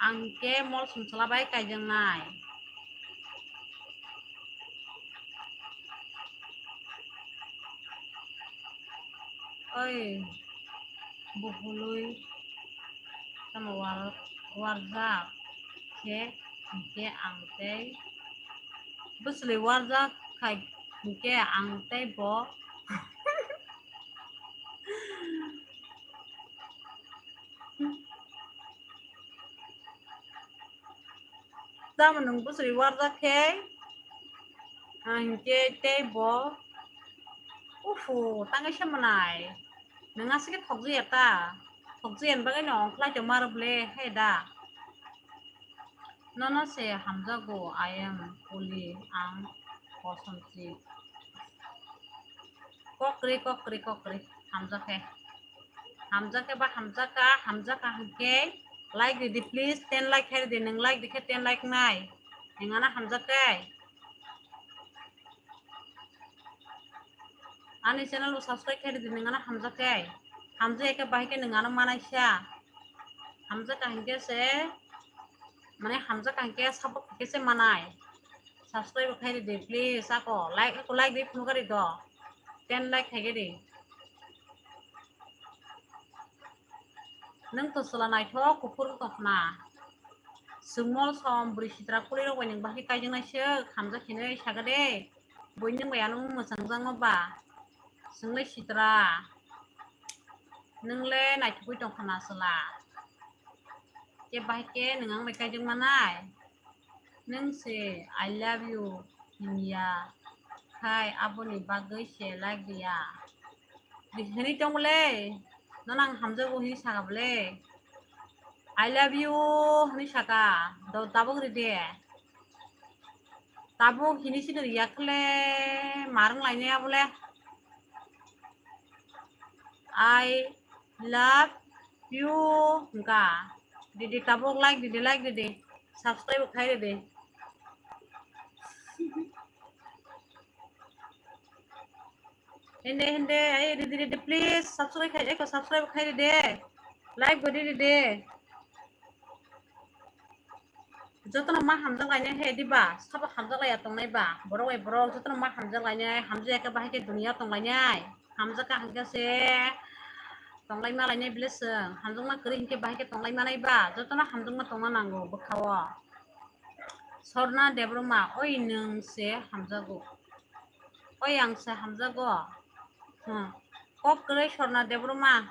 Ang hinkhe mol som chwla bai kaijaknai. Oi, buhului tamo war-, warjak khe hinkhe ang tei bwswlwi warjak khai hinkhe ang tei bo. Tamo nwng bwswlwi warjak khe, ah, hinkhe tei bo, ufu, tangwi se mwnai. Nwng aswk khe thokjaya ta? Thokjayani bagwi no ongkhlai tongma rw ble, hai da? Nono se hamjago, I am fully, ang kosom si. Kok kwrwi, kok kwrwi, kok kwrwi, hamjakhe. Hamjakhe ba hamjakha, hamjakha hinkhe like ridi please, ten like khai ridi, nwng like dikhe ten like nai. Nwng ano hamjakhe. Ani channel bo subscribe khai ridi, nwng ano hamjakhe. Hamjakhe bahai khe nwng ano manaisa. Hamjakha hinkhe se, mane hamjakha hinkhe support khe se manai. Subscribe khai ridi please, ako like, ako like di phunukha ridi. Ten like khai ridi. Nwng to chwla naithok kuphur wng tong khna. Chwng mol som bwrwi sitra kwlwirok bai nwng bahai kaijaknai swk hamjak hinwi sakha de. Buini nwng bai ano mwchangjakma ba. Chwng le sitra. Nwng le naithogwi tong khna chwla. Khe bahai khe nwng ang bai kaijakmanai. Nwng se I love you himya khai aboni bagwi se like diya. Di hinwi tong le, nono ang hamjago hinwi saka bole. I love you hinwi saka, do tabuk ridi. Tabuk hinwi sino riya khle marwng lainai abole. I love you hwnkha. Didi tabuk like didi, like didi. Subscribe khai didi. Hende, hende, ai, ridi, ridi, please, subscribe khai, eko subscribe khai ridi. Like bo ridi. Jotono ma hamjak lainai he diba, sabo hamjak laiya tongnai ba, borok bai borok jotono ma hamjak lainai, hamjak ya khe bahai khe duniya tong lainai, hamjak kha hwnkhe se tong lai ma lainai bile chwng, hamjakma kwrwi hwnkhe bahai khe tong lai manai ba, jotono hamjakma tongna nango bwkha o. Sorna Debbarma, oi nwng se hamjago. Oi ang se hamjago. Hmm. Kok kwrwi Sorna Debbarma.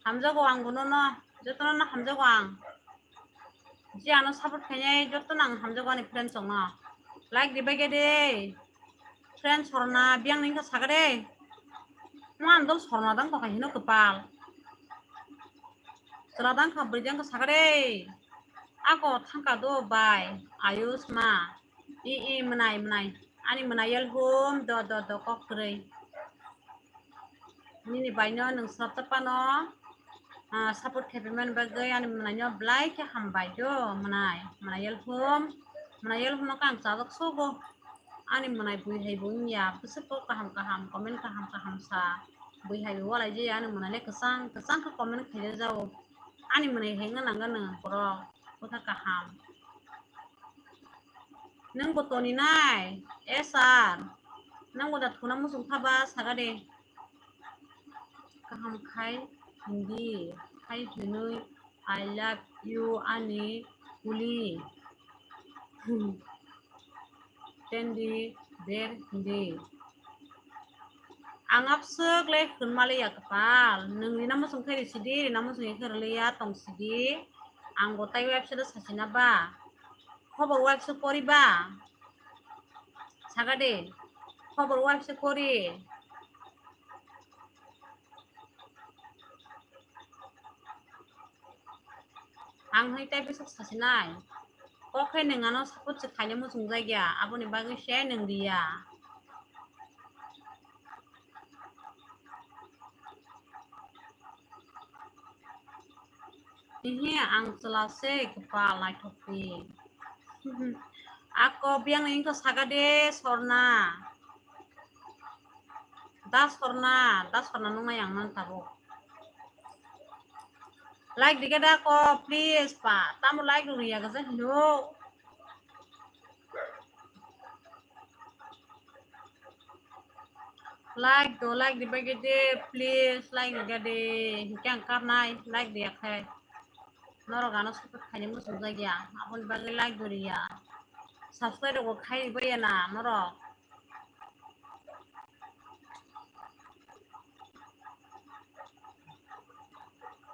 Hamjago ang bono no. Jotono no hamjago ang. Je ano support khainai jotono ang hamjago ani friends rokno. Like di bai khe de. Friends Sorna biyang ni wngkha sakha de. Mo ang dol Sorna dang tongkha hino kwpal. Chwla dang kha bwrwi dang kha sakha de. Ako thangka do bai. Ayush ma. I, i, mwnai, mwnai. Ani mwnai yel hum, do, do, do, kok kwrwi. Nini baino nwng swrapta phano, ah, support khaiphaimani bagwi ani mwnaino belai khe hambai do, mwnai. Mwnai yel hum, mwnai yel humno khe ang chajak sogo. Ani mwnai bui hai bo wngya, bwswk kok kaham kaham, comment kaham kaham sa. Bui hai bo walai jaya, ani mwnaile kwchang, kwchang khe comment khaijak jao. Ani mwnai hai wngna nangya nwng borok, bwkha kaham. Nwng bo toni nai, S R. Nwng bo da thuna muchung thaba saga de. Kaham khai hindi, khai hinwi I love you ani kuli. Tendi ber hindi. Ang abswk le hwnmali ya kwpal. Nwng rina muchung khe risidi, rina muchung ya khe rwliya tong sidi. Ang bo tai website o sachina ba. Khobor website pori ba. Saga de. Khobor website pori. Ang hai tei bwswk sasinai. Kok khe nwng ano support se khaina muchung jakya, aboni bagwi se nwng riya. Ihi ang chwla se kwpal naithok di. Ako biyang ni wngkha saka de Sorna. Da Sorna, da Sorna nungnai ang man tabuk. Like dikhe da ko, please pa. Tamo like rw riya gajak hino. Like do, like di bagwi de, please, like di gade. Hinkhe ang karnai, like di yakhai. Norok ano support khaini muchung jakya, aboni bagwi like do riya. Subscribe rok khai baiya na norok.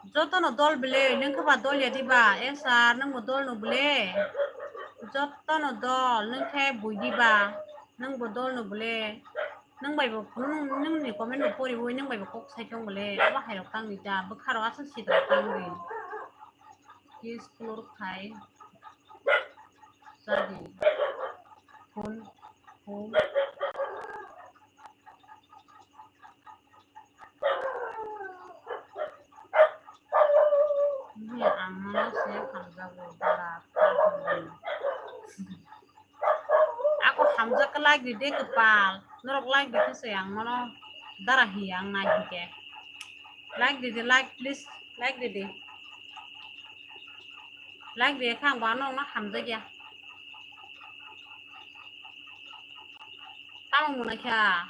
Jotono dol bele, nwng khe ba dol ya diba? Eh sir, nwng bo dol no bele? Jotono dol, nwng khe bui diba? Nwng bo dol no bele? Nwng bai bo, nwng, nwng ni comment bo pori ui, nwng bai bo kok sai tong bele? Abo hai rok tang ni ta, bwkha rok aswk sitra tang di. Kiss floor khai. Jadi. Phone, phone. Ini ang mana sih hamjago dara. Aku hamjak ke like di de kepal. Norok like di kese yang mana dara hi yang naik ke. Like di de, like, please, like di de. Like di kang bano na hamjak ya. Tamo muna kya.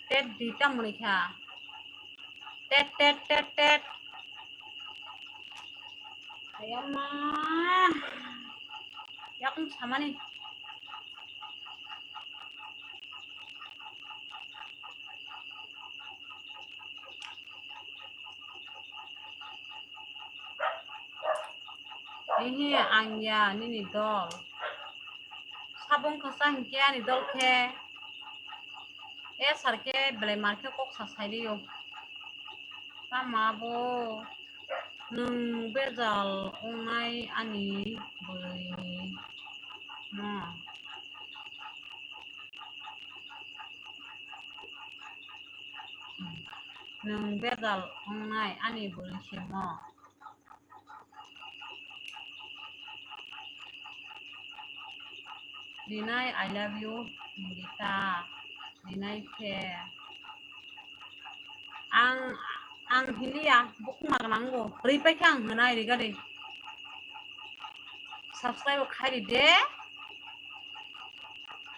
Tet di tamo muna kya. Tet, tet, tet, tet. Ayama. Yakung samani. Ihi ang ya nini dol. Sabung kasa hinkhe ani dol khe. E sar khe belai mar khe kok sa sai rio. Tama bo nwng bejal ongnai ani bwrwi no. Nwng bejal ongnai ani bwrwi simo. Rinai, I love you, Nindita. Rinai khe. Ang, ang hiliya, bukung magnango. Ripai khe ang hwnai rigadi. Subscribe khai di de.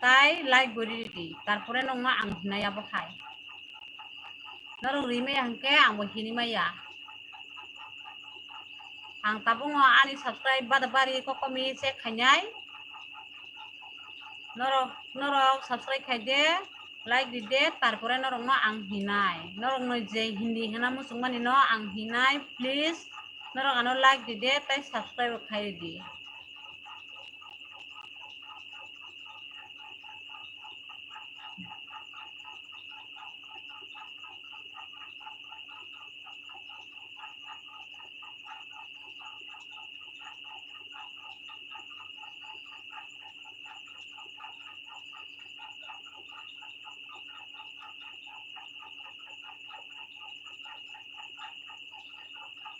Tai like gori di. Tarpore nongma ang hinai abo khai. Norok rimaya hwnkhe angbo hinimaya. Ang tabukno ani subscribe bada bari kokomi check khainai. Norok, norok subscribe khaide, like dide, tarpore norokno ang hinai. Norokno je Hindi hwna muchungmani no ang hinai, please. Norok ano like dide, tai subscribe khai di.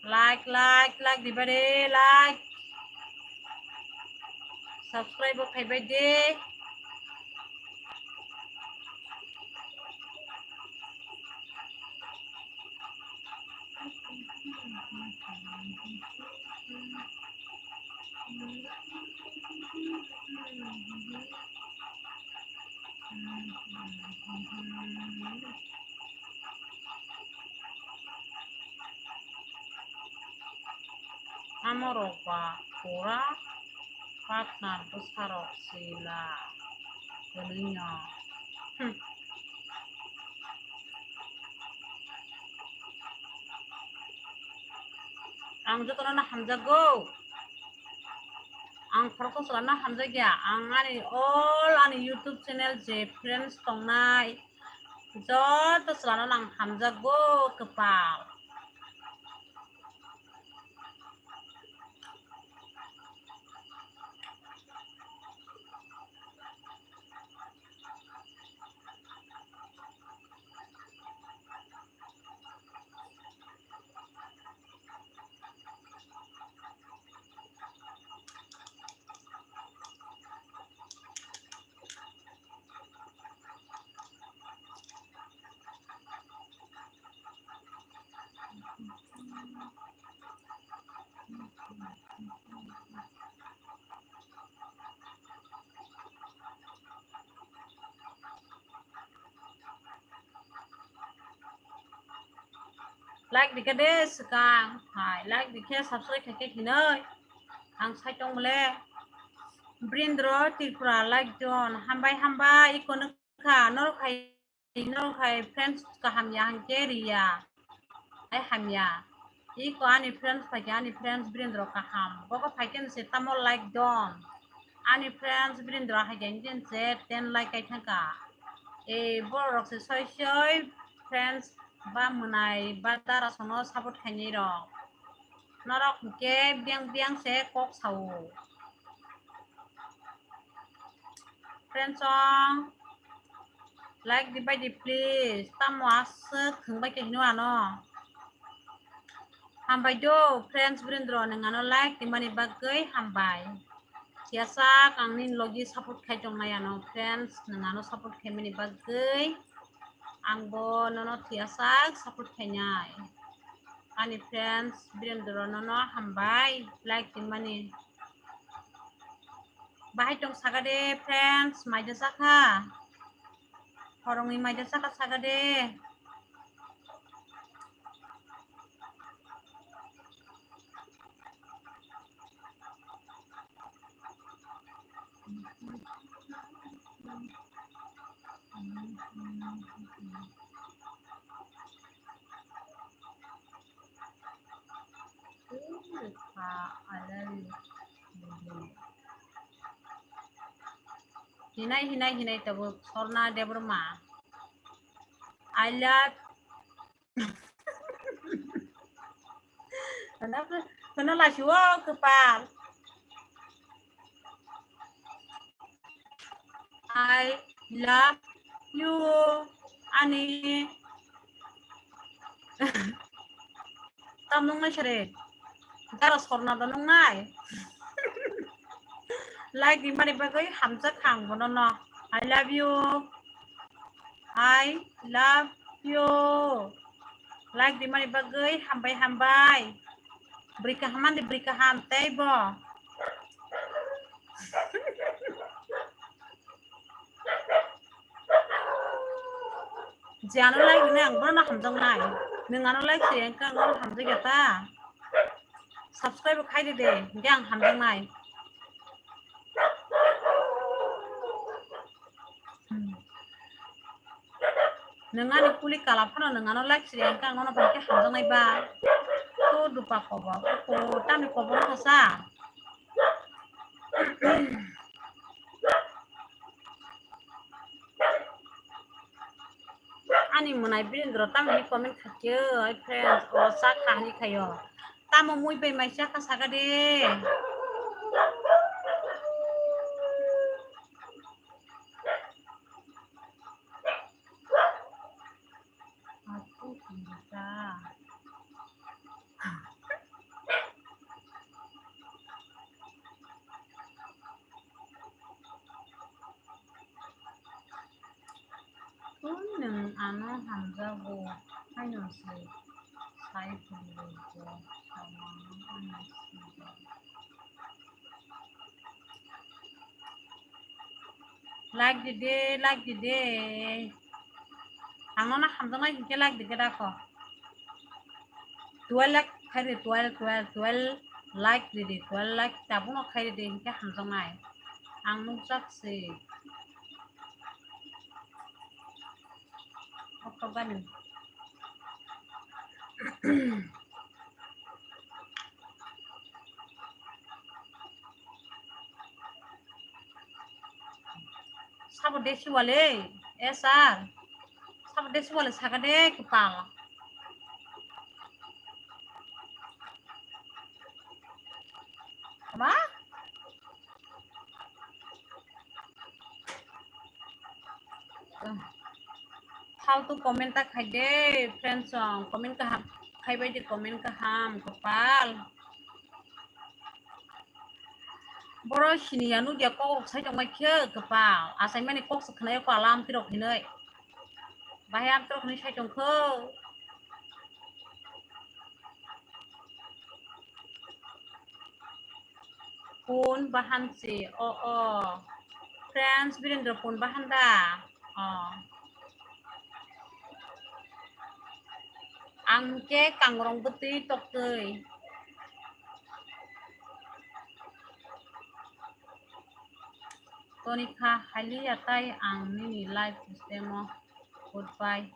Like, like, like, di ba de, like. Subscribe bo khai bai de. Amorok ba pura partner bwsarok sila kwlwino. Hmm. Ang jotono no hamjago. Ang khoroksa chwla no hamjakya. Ang ani all ani YouTube channel je friends tongnai joto chwla no ang hamjago kwpal. Like dikhe de swkang hai, like dikhe subscribe khaikhe hinoi. Ang sai tong bole. Brindro Tripura like don. Hambai hambai, iko nukha, norok hai, norok hai friends kaham ya hwnkhe riya. Ai hamya. Iko ani friends phaikhe, ani friends Brindro kaham. Boko phaikhe se tamo like don. Ani friends Brindro haikhe hwnkhe se ten like kai thangkha. E borok se soi soi friends ba mwnai ba dara sono support khainai rok. Norok hwnkhe biyang biyang se kok sao. Friends song like di bai di please. Tamo aswk thwng bai khe hino ano. Hambai do friends Brindro, nwng ano like di mani bagwi hambai. Thiyasak ang nini logi support khai tongnai ano friends, nwng ano support khaimani bagwi. Ang bo nono thiyasak support khainai. Ani friends Brindro nono hambai like di mani. Bahai tong saka de friends, maida saka. Horongni maida saka saka de. Hinai, hinai, hinai tabuk Sorna Debbarma. I love. Kheno, kheno lasiwo kwpal. I love you, ani. Tam nungnai sere. Dara Sorna da nungnai. Like di mani bagwi hamjak ang bono no. I love you. I love you. Like di mani bagwi hambai hambai. Bwrwi kaham mani bwrwi kaham tei bo. Je ano like rwnai ang bono hamjaknai. Nwng ano like se wngkha ang bono hamjakya ta. Subscribe khai di de, hingke ang hamjaknai. Hmm. Nwng ani kuli kala phano nwng ano like se wngkha ang bono bai khe hamjaknai ba. To dupa kobo, ko tamni kobo no sa. Ani mwnai Birendra tamni comment khaikhe, ai friends, o chakha hinwi khaio. Tamo mui bai mai chakha saka de. Aku bisa. Twi nwng ano hamjago, haino se sai phuru bo samano ano sijak. Like di de, like di de. Ang nono hamjaknai hinkhe like di khe dakho. Twelve like khai di, twelve, twelve, twelve like di di, twelve like tabukno khai di di hinkhe hamjaknai. Ang nukjak se. Oktobani. Sabo desi wale, eh, sir. Sabo desi wale saka de kepala. Ama? Faltu comment ta khai de, friends song. Comment kaham khai bai de, comment kaham, kopal. Boro sini ya nugya kok rok sai tongmai khe kopal. Asai mani kok se khnayo ko alam tirok hinoi. Bahai am tirok hinoi sai tong kho. Pun bahan si, o, o. Friends, Birendra pun bahan da. O. Ang hwnkhe kangrong bwtwi toktwi. Toni kha haliya tai ang nini live system o. Goodbye.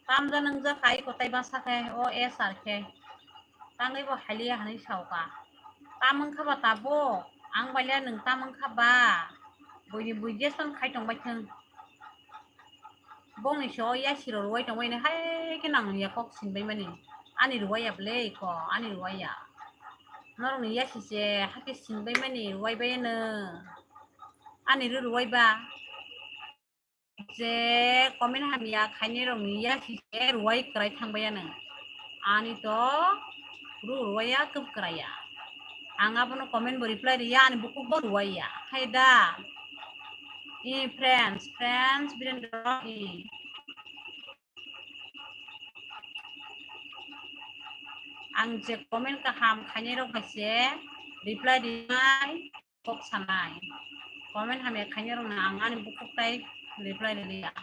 Tamja nungja khai kotai basa khe o S R khe. Tangwi bo haliya hwnwi sao ka. Tam wngkha ba tabuk? Ang bai le nwng tam wngkha ba? Buini bui jesong khai tongbai thung. Bongni so yasi rw rwai tongbai no hai khe nang ya kok sinbai mani. Ani rwai ya ble ko, ani rwai ya. Norok ni yasi se hakhe sinbai mani rwai bai no. Ani rw rwai ba. Je comment hamya khainai rok ni yasi se rwai kwrai thangbai ya no. Ani to rw rwai ya kwb kwrai ya. Ang abono comment bo reply riya, ani bukuk bo rwai ya. Hai da. I friends, friends, Birendra, i. Ang je comment kaham khainai rok bai se reply rinai, kok sanai. Comment hamya khainai rok no ang ani bukuk tai reply riliya.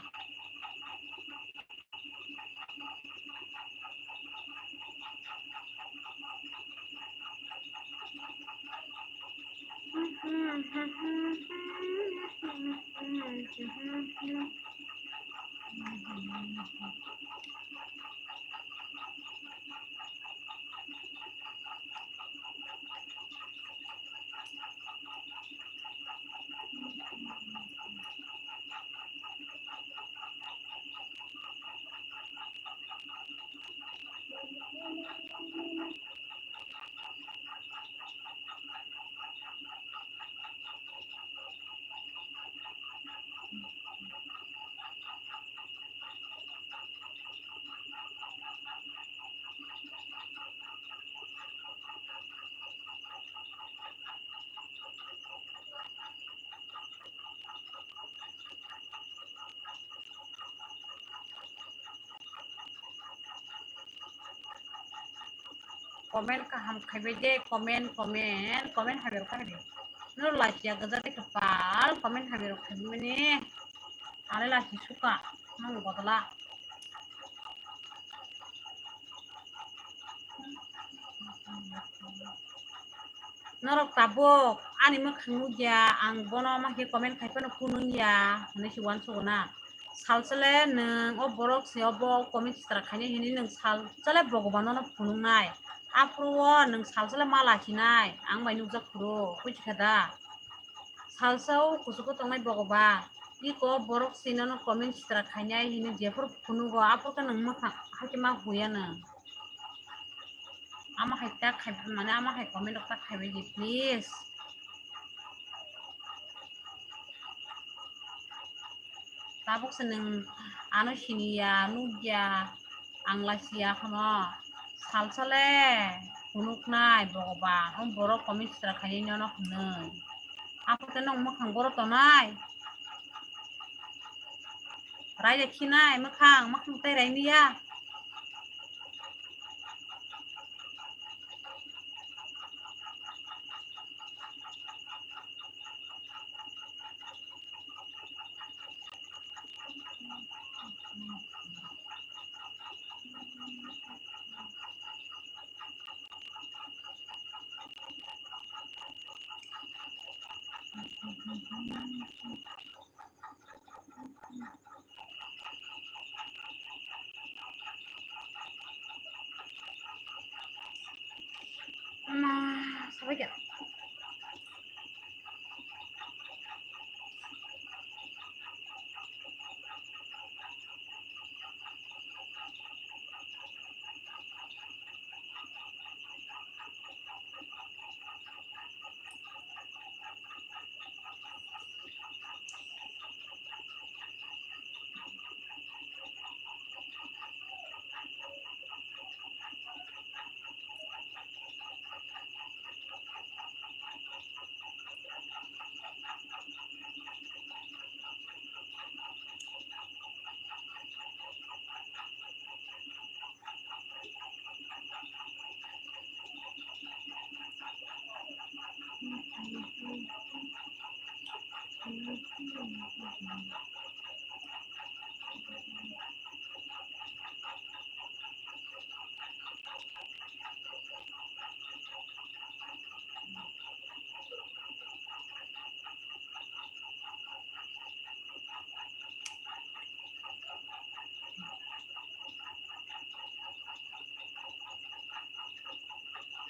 Comment kaham khaibai de, comment, comment, comment hamya rok khai de. No lachiya gaja de kapal, comment hamya rok khai mani. Ale lachi suka, mang bodla. Norok tabuk ani mwkhang nukya, ang bono ma khe comment khai phano phunukya hwnwi se uansukgo na. Salsale nwng o borok se obo comment sitra khainai hwnwi nwng salsale Bhagwan no phunuknai. Aphuru o nwng salsale ma lachinai, ang bai nukjak phuru, buji kha da? Salsa o kuchugo tongnai Bhagwan, iko borok se nono comment sitra khainai hwnwi jephuru phunugo, aphuru khe nwng mwkhang hakhe ma huya nwng. Ama hai ta khai, mane ama hai comment rok ta khaibai di, please. Tabuk se nwng ano siniya, nukya, ang lachiya kheno. Salsale phunuknai Bhagwan, o borok comment sitra khainai nono hwnwi. Aphuru khe nwng mwkhang boro tonai. Raida khinai mwkhang, mwkhang tei rainiya. Ma, sabai khe.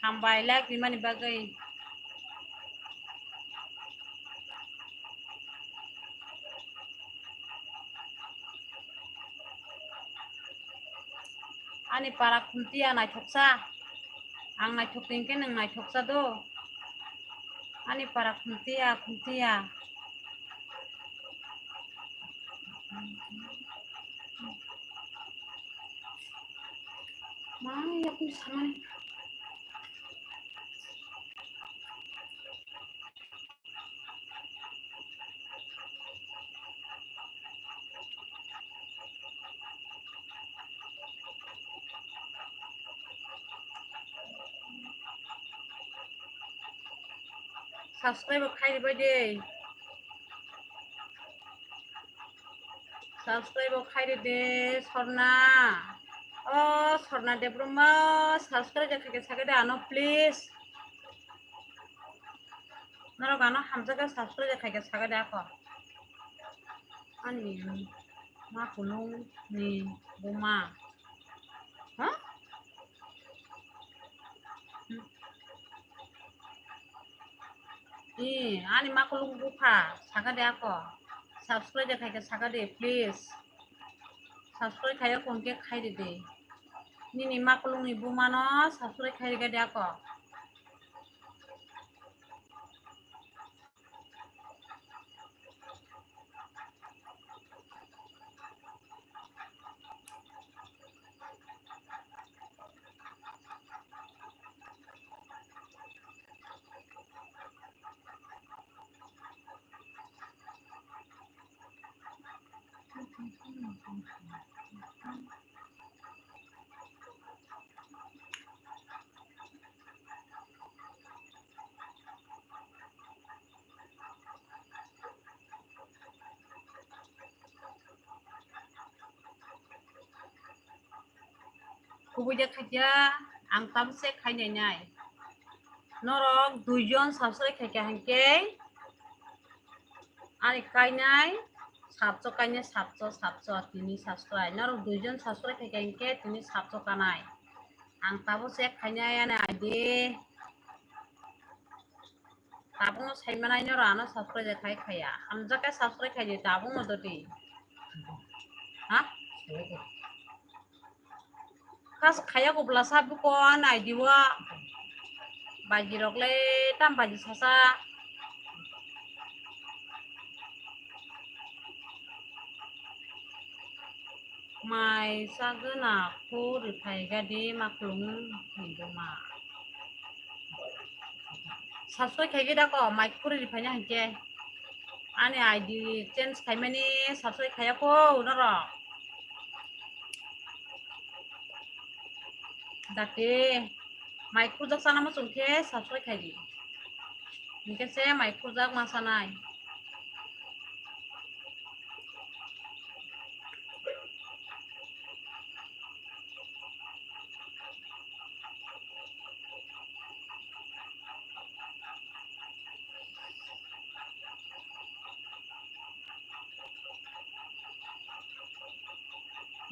Hambai like rimani bagwi. Ani para khuntiya naithoksa. Ang naithok tongkhe nwng naithoksa do. Ani para khuntiya, khuntiya. Ma, yakung samani. Subscribe khai ribai de. Subscribe khai ri de, Sorna. O Sorna Debbarma, subscribe khaikhe sakhe de ano, please. Norok ano hamjakhe subscribe khaikhe sakhe de ako. Ani ma kulung ni buma. Ha? I, ani ma kulung bupha, sakha de ako. Subscribe de khaikhe sakha de, please. Subscribe khaiya kon khe khai de de. Nini ma kulung ni buma no subscribe khai de de ako. Kubui de khaikya, ang tabuk se khainai nai. Norok duijon subscribe khaikha hinkhe, ani kainai sabcho, kainai sabcho, sabcho tini subscribe. Norok duijon subscribe khaikha hinkhe tini sabcho kanai. Ang tabuk se khainai ani I D. Tabukno saimanai norok ano subscribe khai khaya. Hamjakhe subscribe khai di, tabukno doti. Ha? Khas khaya kubla sa buko an I D o. Baji rok le tam baji sasa. Mai sagwna khu rwphai gadi maklung hinjoma. Subscribe khaigwi dako, mai khuri rwphaina hinkhe. Ani I D change khaimani subscribe khaiya kho norok. Dati mai khurjak sana muchung khe subscribe khaidi. Hinkhe se mai khurjak ma sanai.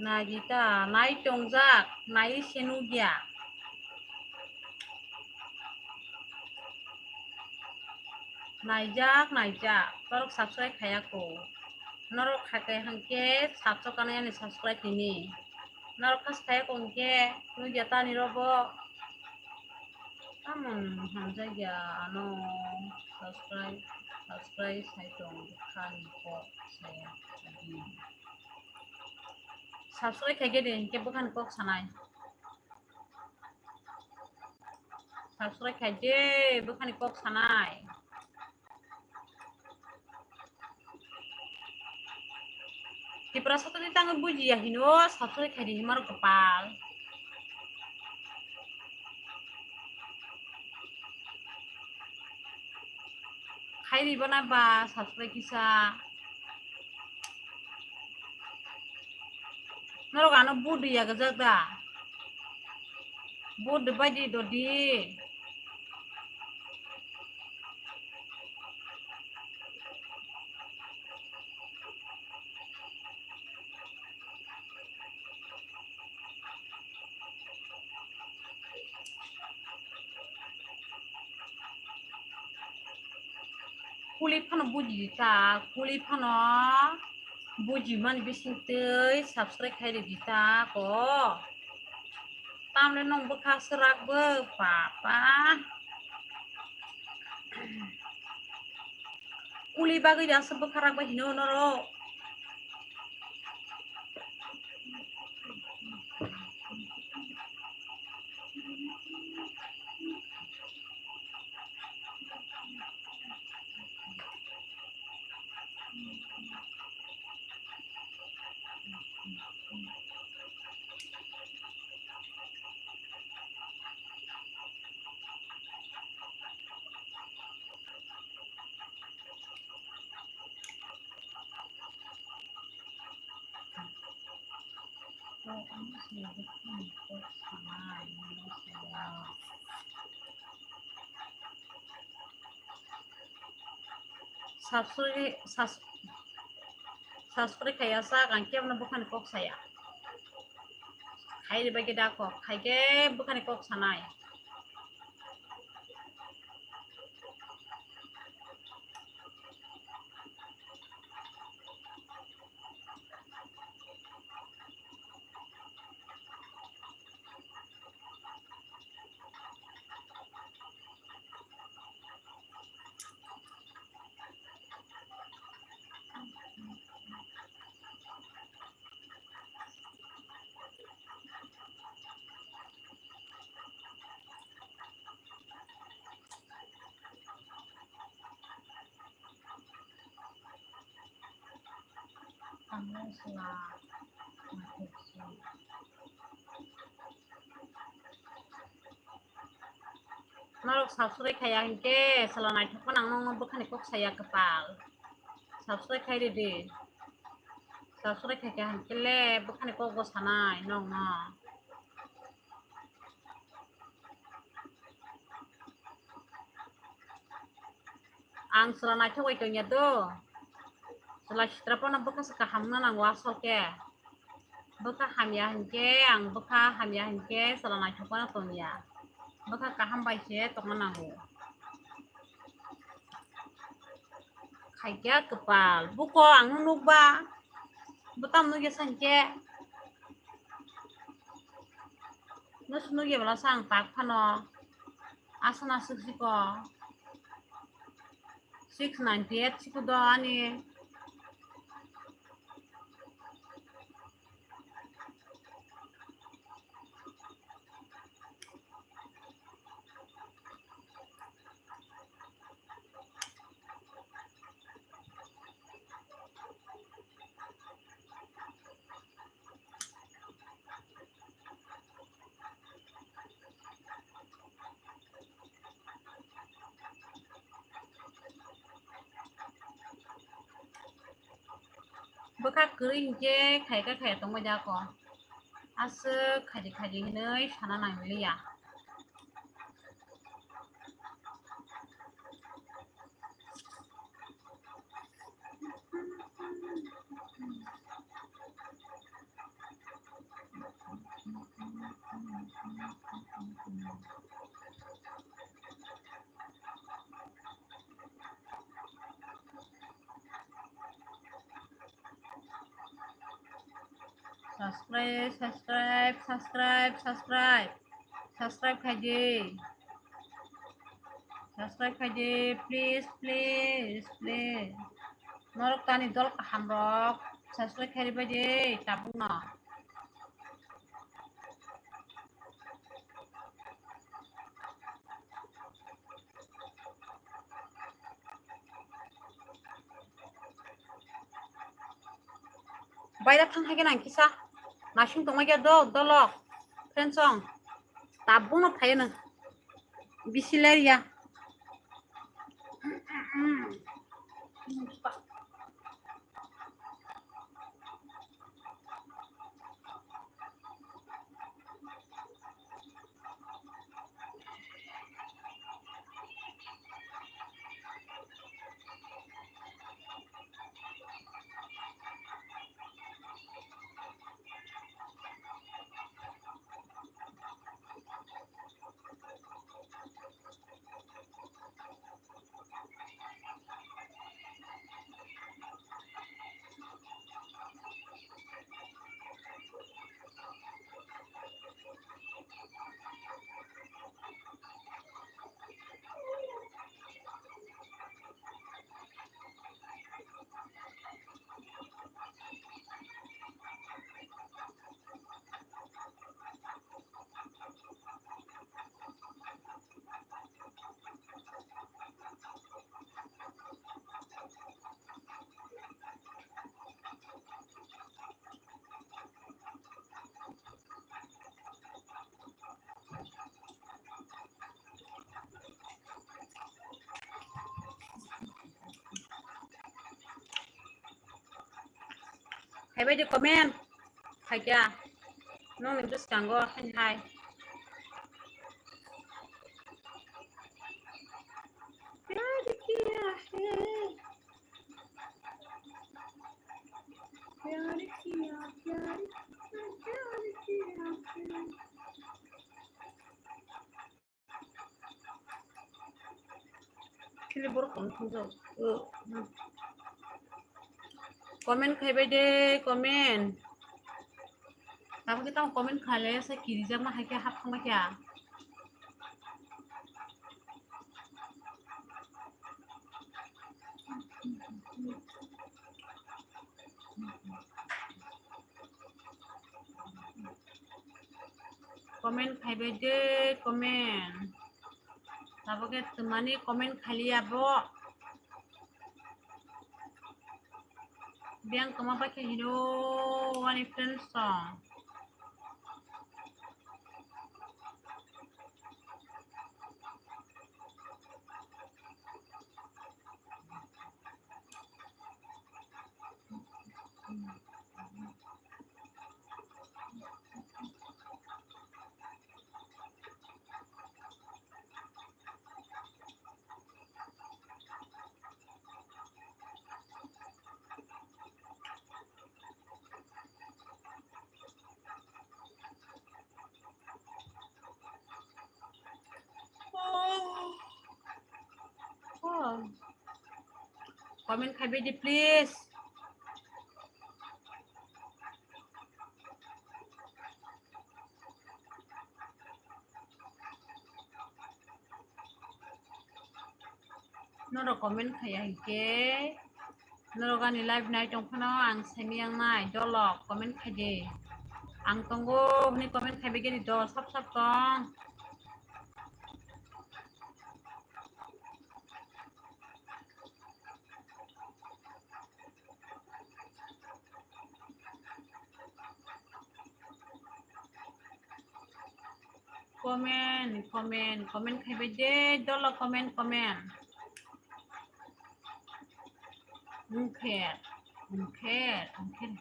Naidi ta, nai tongjak, nai se nukya. Naijak, naijak, torok subscribe khaya kho. Norok khaikhe hinkhe sabcho kanai ani subscribe tini. Norok khas khaya kho hinkhe nukya tani robo. Tamon hamjakya ano subscribe, subscribe sai tong khani kok saya tadi. Subscribe khaikhe de hinkhe bukhani kok sanai. Subscribe khaikhe bukhani kok sanai. Tiprasa tongwi tangwi bujiya hino subscribe khaidi himar kopal. Khairi bana ba subscribe kisa. Norok ano vote rwya gajak da? Vote rwbaidi dodi. Kuli phano buji ta, kuli phano buji mani bising twi subscribe khai ridi ta ko. Tamle nong bwkha swrak bo papa. Kuli bagwi da se bwkha rak bai hino norok. Subscribe, subs-, subscribe khaiya sak ang kebono bwkhani kok saya. Khai ribai khe da kok, khai khe bwkhani kok sanai. Norok subscribe khaiya hinkhe sala naithok phano ang nokno bwkhani kok saya kwpal. Subscribe khai ridi. Subscribe khaikha hinkhe le bwkhani kok bo sanai nokno. Ang chwla naithok bai tongya do. Chwla sitra phano bwkha se kaham wngna nango asol khe. Bwkha hamya hinkhe, ang bwkha hamya hinkhe chwla naithok phano tongya. Bwkha kaham bai se tongna nango. Khaikya kwpal. Buko ang nukba. Bwtam nukya sa hinkhe. Nus nukya bwla sa ang tak phano. Aswk na swk siko. Six ninety eight siko do ani. Bwkha kwrwi hinkhe khaikha khaiya tongbai da kho. Aswk khaidi khaidi hinwi sana nangli ya. Subscribe, subscribe, subscribe, subscribe. Subscribe khaidi. Subscribe khaidi, please, please, please. Norok tani dol kaham rok subscribe khaidi bai di, tabuk no. Baira thang hai khe nang kisa. Nasing tongma khe do, dolok. Friends song. Tabuk no phai nang. Bisi ler ya. Kaibai de comment. Khaikya. Nong ni bwskango hai hai. Pyar kiya hai. Pyar kiya, pyar kiya, pyar kiya hai. Kili borok kono thungjak. O, hmm. Comment khaibai de, comment. Tamo khe tamo comment khaile se kirijak ma hai khe hap thangma khe. Comment khaibai de, comment. Tabuk khe twmani comment khailiya bo. Biyang kwma bai khe hino wani friends song. Oh. Comment khaibai di, please. Norok comment khaiya hinkhe, norok ani live nai tong phano ang saimaya wngnai, dolok comment khaidi. Ang tongo hwnwi comment khaibai gedi dol sap sap tong. Comment, comment, comment khaibai de, dolo comment, comment. Ungkher, ungkher, ungkher.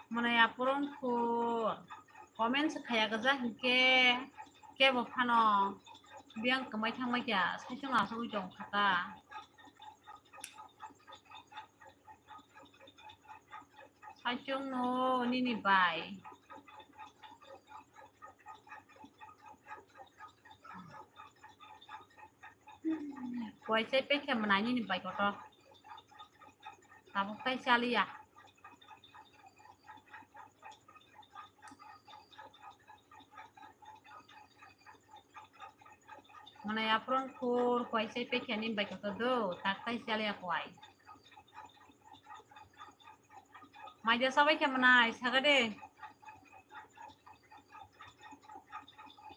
Mwnai aphuru wngkhu comment se khaiya gwja hinkhe kebo phano biyang kwmai thangbai kha, saichung asugwi tong kha ta. Saichung no nini bai. Kuaisai pekhe mwnai nini bai kotor. Tabuk tai chaliya. Mwnai aphuru wngkhu kuaisai pekhe nini bai kotor do, tak tai chaliya kuai. Maija chabai khe mwnai, saga de.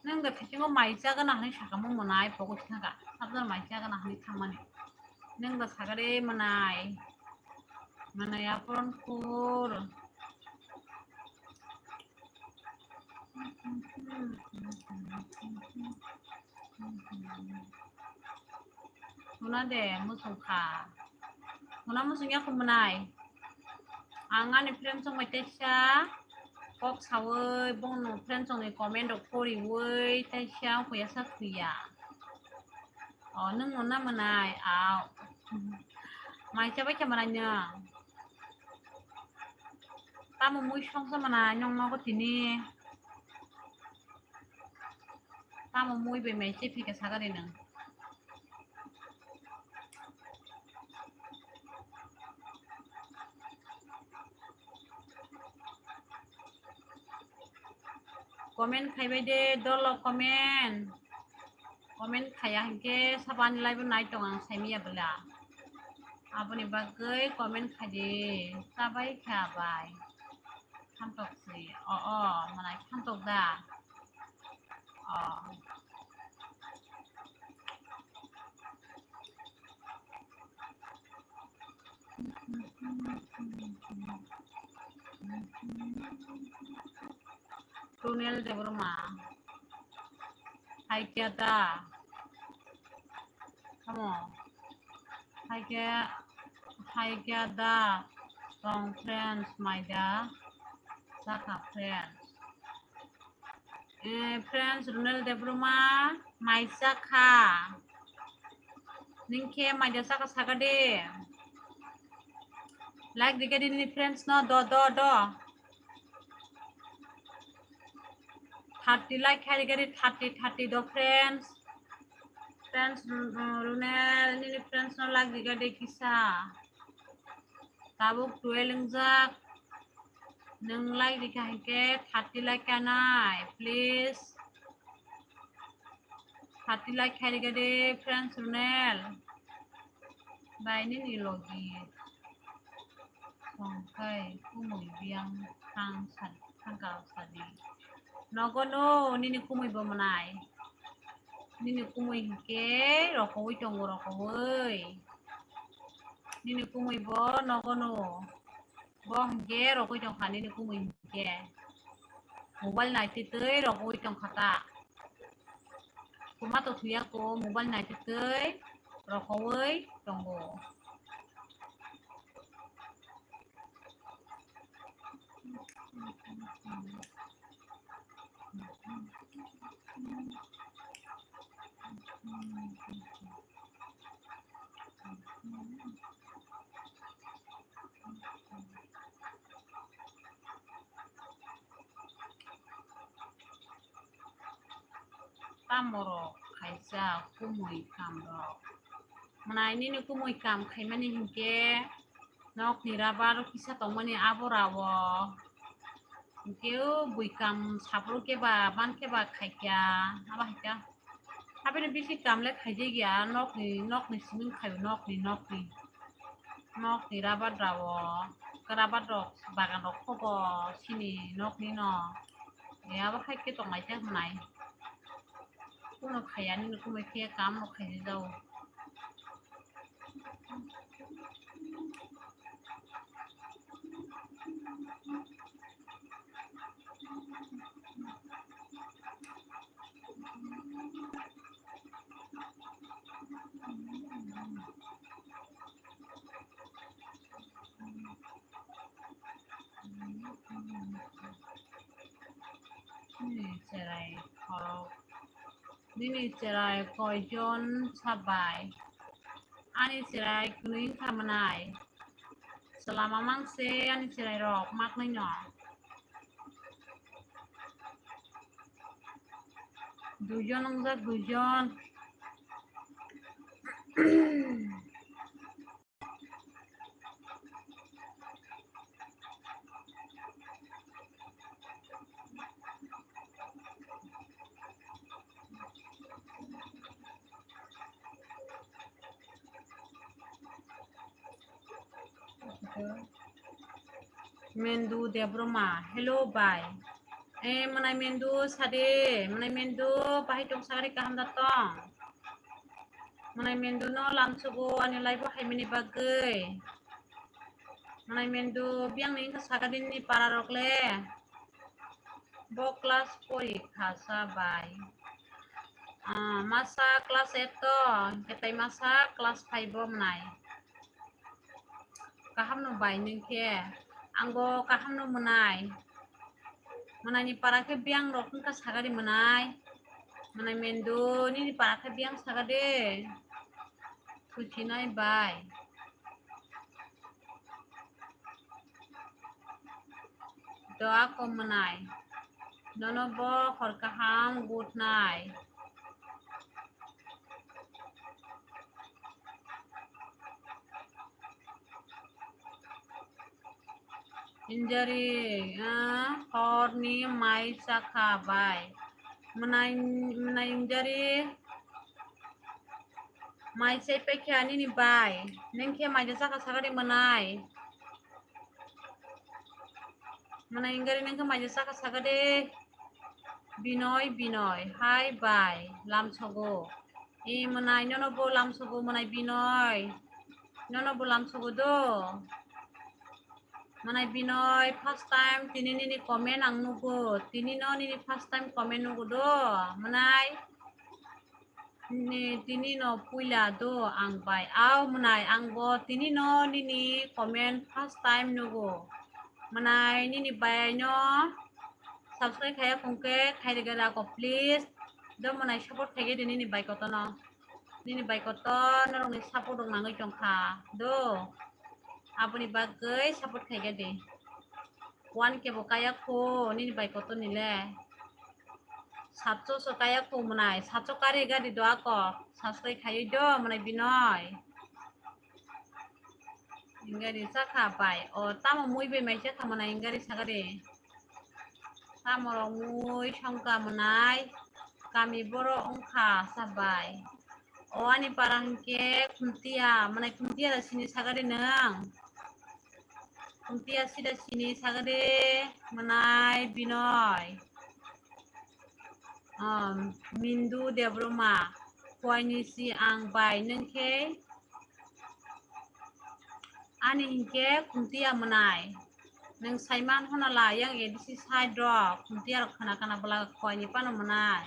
Nwng da bisingo mai chagana hinwi sakamo mwnai, pogo thangkha. Sabjani mai chagana hinwi thangmani. Nwng da saga de mwnai. Mwnai aphuru wngkhu. Huna de muchung kha. Huna muchung ya khumnai. Ang ani friend song bai teisa kok sawi bongno friend song ni comment rok poriwi teisa wngkha ya sa thwiya. O nwng no na mwnai au. Mai chabai khe mwnai nwng. Tamo mui songsa mwnai nwng nogo tini. Tamo mui bai mai se phika sagari nang. Comment khaibai de dolo comment. Comment khaiya hinkhe sabani live nai tong ang saimiya bwla. Aboni bagwi comment khaidi, chabai kha bai. Khantok si. O, o, manai khantok da. O. Runel Debbarma. Hai kya da? Come on. Hai kya, hai kya da? Tong friends, mai da. Saka friends. Eh, friends, Runel Debbarma, mai sakha. Ningkhe mai da saka saka de. Like rikha di nini friends no, do, do, do. Thirty like khai rikha di, thirty, thirty do friends. Friends, Ru-, Runel, nini friends no like rikha di kisa. Tabuk twelve wngjak. Nwng like rikha hinkhe thirty like khanai, please. Thirty like khai rikha di, friends, Runel. Bai nini logi songkhai kumui biyang thang sa-, thangka sadi. Nogo no nini kumui bo mwnai. Nini kumui hinkhe rokoui tongo, rokoui. Nini kumui bo nogo no. Bo hinkhe rokoi tongkha nini kumui hinkhe. Mobile naitwi twi rokoi tongkha ta. Kuma to thuya ko mobile naitwi twi rokoui tongo. Tamo rok khaisa kumui kam rok. Mwnai nini kumui kam khaimani hinkhe nokni rubber kisa tongmani abo rao. Hinkhe o bui kam saphuru khe ba ban khe ba khaikya abo haikha. Habini bisi kam le khaijagya nokni, nokni simi khaio nokni, nokni. Nokni rubber rao, rubber rok bagan rok khobo sini nokni no. E abo hai khe tongnai te hwnai. Kuno khaya nini kumui khe kam no khaijao. Nini cherai khorok. Nini cherai koijon sabai? Ani cherai kwnwi wngkha mwnai. Chwla mamang se ani cherai rok maknwi no. Duijon wngjak, duijon. Mendu Debbarma, hello bai. Eh, mwnai Mendu sade, mwnai Mendu bahai tong sagari kaham da tong. Mwnai Mendu no lamsugo ani live o haimani bagwi. Mwnai Mendu biyang ni wngkha sagadini para rok le. Bo class pori kha sa bai. Ah, masa class eight to, ketai masa class five o mwnai. Kaham no bai nung khe, ang bo kaham no mwnai. Mwnai ni para khe biyang rok wngkha sagari mwnai. Mwnai Mendu, nini para khe biyang sagade. Thuchinai bai. Do ako mwnai. Nono bo hor kaham good night. Injari, ah, horni mai sakha bai. Mwnai, mwnai injari mai sai paikha nini bai. Neng khe mai da sakha sagari mwnai. Mwnai wngkha ri nangkhe maija chakha saka de. Binoy, Binoy, hai bai, lamsogo. E mwnai nono bo lamsogo mwnai Binoy. Nono bo lamsogo do. Mwnai Binoy first time tini nini comment ang nugo. Tini no nini first time comment nugo do. Mwnai. Ni tini no puila do ang bai. Au mwnai ang bo tini no nini comment first time nugo. Mwnai nini bai no subscribe khaya khungke khairega da ko please. Do mwnai support khaige di nini bai koto no. Nini bai koto norok ni support rok nangoi tongkha do. Aboni bagwi support khaige di. One K bo kaya kho nini bai koto ni le. Satso so kaya kho mwnai, satso kari gadi do ako, subscribe khaiwi do mwnai Binoy. Ingari sakha bai, o tamo mui bai mai sakha mwnai ingari sagari. Tamo rok mui songkha mwnai, kami boro wngkha sa bai. O ani para hinkhe Khumtiya, mwnai Khumtiya da sini sagari nwng. Khumtiya sida sini sagade mwnai Binoy. Um, Mindu Debroma, kuaini si ang bai nwng khe ani hinkhe Khumtiya mwnai. Nwng saiman hwnala yang A D C side rok Khumtiya rok khna khna bwla kuaini pano mwnai.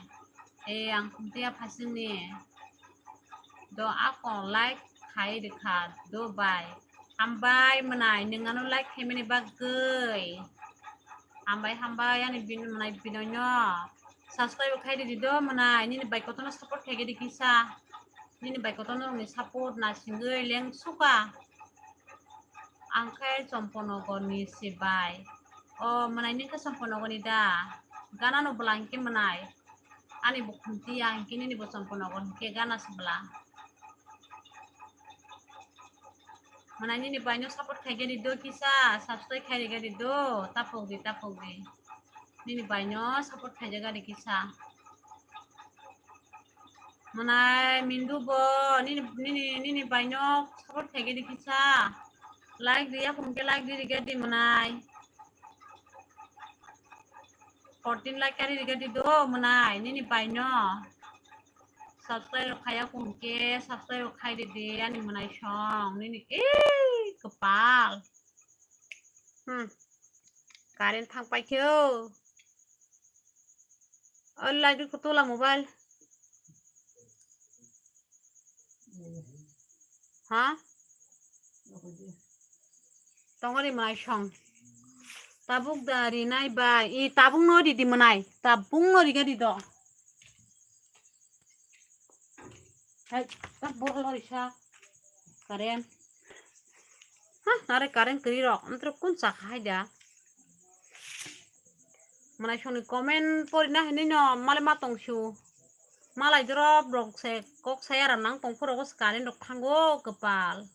E ang Khumtiya phasingni. Do ako like khai rikha do bai. Hambai mwnai nwng ano like khaimani bagwi. Hambai hambai ani bin mwnai Binoy no. Subscribe khai ridi do mwnai nini bai kotono support khaigedi kisa. Nini bai kotono rokni support na singwi leng suka. Ang khe Chomponogon ni se bai. O mwnai nwng khe Chomponogon ni da. Gana no bwla hinkhe mwnai. Ani bo Khumtiya hinkhe nini bo Chomponogon hinkhe gana se bwla. Mwnai nini bai no support khaigedi do kisa, subscribe khaigedi do, tapok di, tapok di. Nini bai no support khaigedi kisa. Mwnai Mindu bo nini, nini, nini bai no support khaigedi kisa. Like di, yapung ke like di, rigedi mwnai. Fourteen like kari rigedi do mwnai, nini bai no. Subscribe rok khaya kung ke, subscribe rok khai de de, ani mwnai song, nini, ee, kwpal. Hmm. Current thang pai khe o. O light rok tola mobile. Ha? Tongori mwnai song. Tabuk da rinai bai. I tabuk no ridi mwnai. Tabuk no riga di do. Hai, tak boro lori sa. Current. Ha, nare current kwrwi rok. Antro kun chakha hai da. Mwnai songni comment porina hinwi no male ma tongsu. Malai drop rok se kok saya ra nang tong phuru se current rok thango kwpal.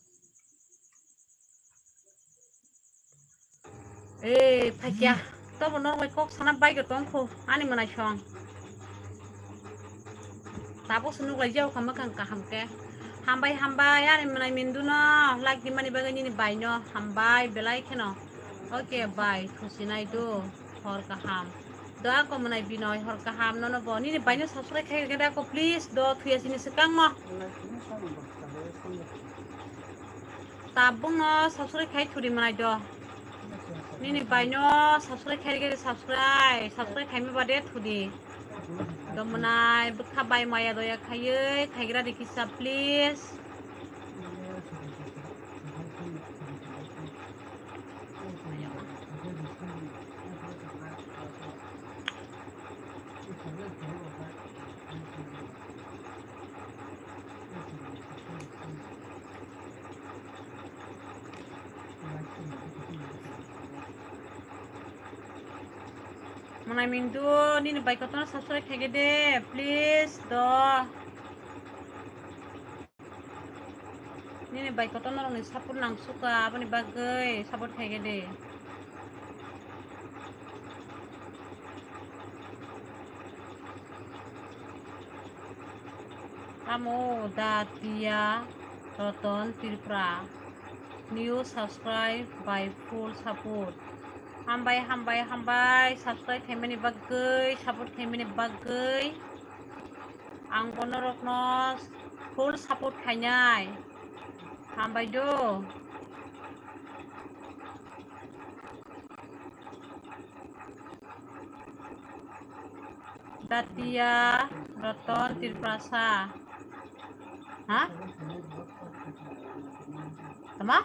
Ee, phaikya. Tobo norok bai kok sana bike tong kho ani mwnai song. Tabuk se nuklai jao kha mwkhang kaham khe. Hambai, hambai, ani mwnai Mindu no like di mani bagwi nini bai no hambai belai kheno. Okay, bai, khusi nai do. Hor kaham. Do ako mwnai Binoy, hor kaham, nono bo nini bai no subscribe khai rwgwdi ako, please, do thuya sini swkang no. Tabuk no subscribe khai thudi mwnai do. Nini bai no subscribe khai rwgwdi, subscribe, subscribe khai ma bade thudi. Do mwnai bwkha bai maya doya khaiwi khaigra di kisa, please. Mwnai Mindu, nini bai kotorno subscribe khaigede, please do. Nini bai kotorno rokni support nang suka, aboni bagwi support khaigede. Amo Datia Roton Tripura. New subscribe by full support. Hambai, hambai, hambai, subscribe khaimani bagwi, support khaimani bagwi. Ang bono rokno full support khainai. Hambai do. Datia Roton Tiprasa. Ha? Tama?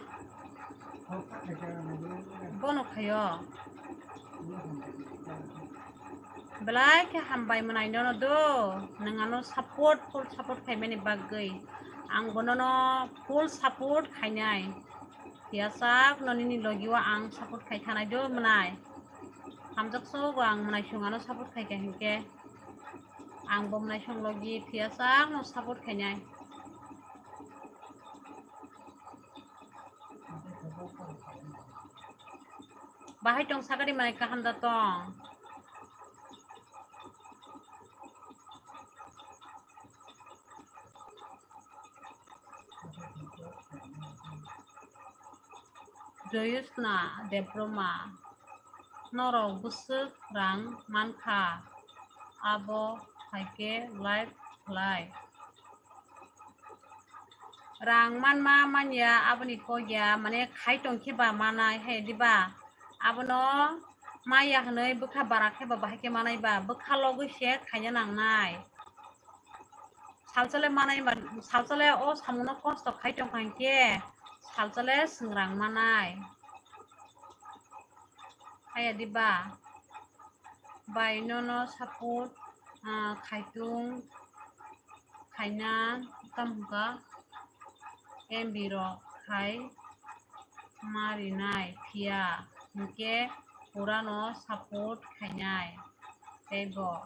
Bono khayo. Belai khe hambai mwnai nono do. Nwng ano support, full support khaimani bagwi. Ang bonono full support khainai. Phiya sak no nini logi o ang support khai thanai do mwnai. Hamjak so bo ang mwnai sung ano support khai kha hinkhe. Ang bo mwnai sung logi phiya sak no support khainai. Bahai tong sakari mwnai kaham da tong. Joyusna Debroma, norok bwswk rang mankha, abo hai khe live khlai. Rang manma manya aboni kok ya, mane khai tong khe ba manai, hai diba? Abono maya hwnwi bwkha bara khe ba bahai khe manai ba, bwkha logwi se khaina nangnai. Salsale manai ba, salsale o samungno kosto khai tong kha hinkhe, salsale swngrang manai. Haya diba? Bai nono support, ah, khaitung khaina tamo hwnkha M B rok khai ma rinai phiya hinkhe purano support khainai. Tei bo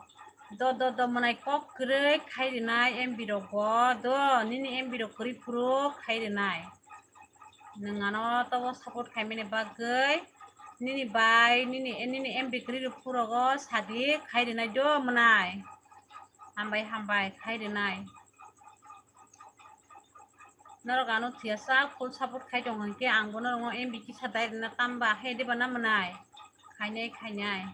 do, do, do, mwnai kok kwrwi khai rinai M B rok bo, do, nini M B rok kwrwi phuru khai rinai. Nwng ano tobo support khaimani bagwi nini bai, nini, nini M B kwrwi rok phurogo sadi khai rinai do mwnai. Hambai, hambai, khai rinai. Norok ano thiya sak full support khai tong hinkhe ang bo norokno M B kisa dai rwna tamba hai diba na mwnai? Khainai, khainai.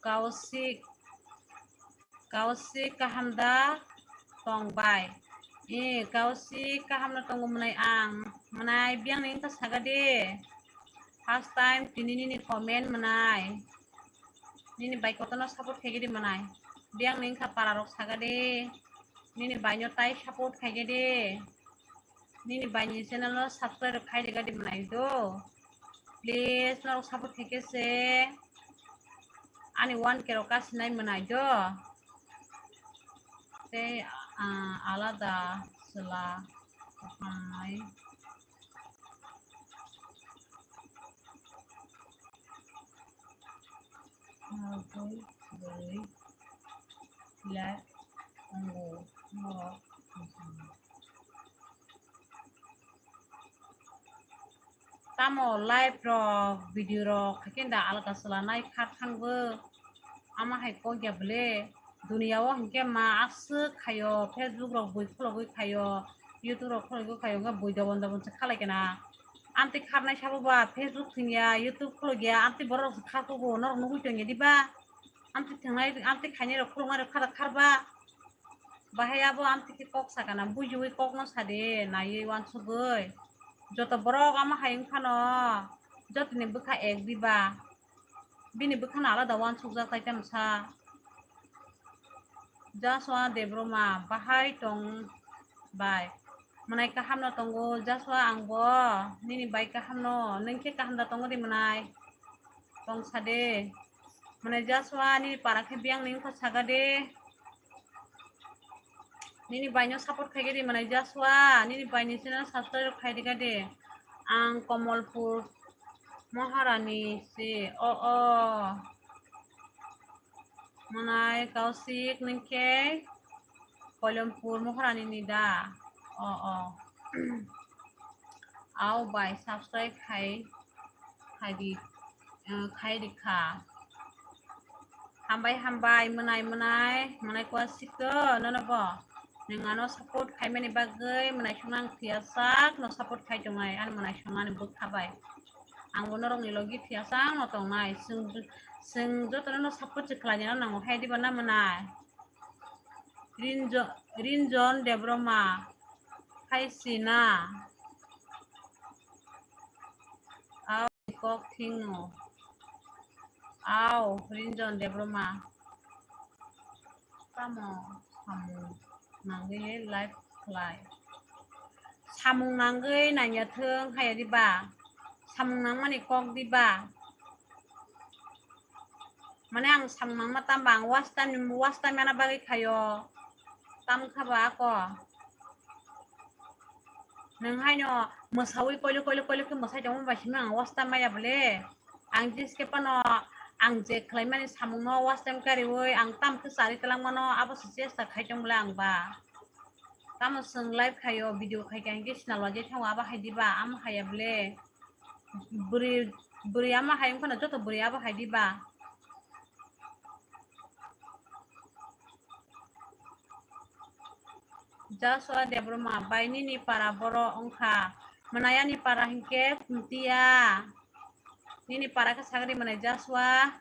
Kausik, Kausik kaham da tong bai? E, Kausik kaham no tongo mwnai ang. Mwnai biyang ni wngkha saga de. First time tini nini comment mwnai. Nini bai kotorno support khaigidi mwnai. Biyang ni wngkha para rok saga de. Nini bai no tai support khaigidi. Nini bai ni channel no subscribe rok khai de gadi mwnai do. Please norok support khaikhe se ani one K rok kasinai mwnai do. Tei, ah, alada chwla hamnai. Norok bui bui like wngo norok. Tamo live rok, video rok, haikhe da alga chwla nai kha thangbo. Ama hai kok ya bwle. Duniya o hinkhe ma aswk khaio, Facebook rok bui khulogwi khaio, YouTube rok khulogwi khaio, wngkha bui dobon dobon se khalai kana. Amtwi kharnai sabo ba Facebook thwngya, YouTube khulogya, amtwi borok rok se kharkhugo, norok nugwi tongya diba? Amtwi thwngnai, amtwi khainai rok khuluknai rok khara kharba. Bahai abo amtwi khe kok sakana, bujiwi kokno sadi, naiwi wansugwi. Joto borok ama hai wngkhano, jotoni bwkha ek diba? Bini bwkhano alada wansukjak tai tamsa. Joshua Debroma, bahai tong bai? Mwnai kahamno tongo, Joshua, angbo nini bai kahamno, nwng khe kaham da tongo de mwnai? Tong sa de. Mwnai Joshua, nini para khe biyang ni wngkha saga de. Nini baino support khaikhe di mwnai Joshua, nini baini channel subscribe khaidi kha di. Ang Komolpur Maharani si, o, o. Mwnai Kaushik ningkhe Koilampur Maharani ni da. O, o. Au bai subscribe khai, khai di, eh, khai di kha. Hambai, hambai, mwnai, mwnai, mwnai Kaushik to, nono bo. Nwng ano support khaimani bagwi mwnai songno ang thwiyasak no support khai tongnai, ani mwnai songno ani bwkha bai. Ang bo norokni logi thwiyasak no tongnai. Chwng, chwng jotono no support se khlaina nango, hai diba na mwnai? Rinjo-, Rinjon Debroma, hai sina. Au kok thingno. Au, Rinjon Debroma. Tamo samung nangwi live khlai? Samung nangwi nangya thung, haya diba? Samung nangmani kok diba? Mane ang samung nangma tamba ang watch time, watch time ana bagwi khaio. Tam kha ba ako. Nwng haino mwsawi koilo, koilo, koilo khe mwsai tongma bai simi ang watch time maya bole. Ang jis khe phano ang je khlaimani samungno watch time kariwi ang tam khe chari twlangmano abo se chesta khai tong bole ang ba. Tamo chwng live khaio, video khai khe ang khe sinalo je thango abo hai diba, amo haya bole. Bwrwi, bwrwi ama hai wngkhano joto bwrwi abo hai diba. Joshua Debroma, bai nini para boro wngkha. Mwnai ani para hinkhe Khumtiya. Nini para khe sagri mwnai Joshua.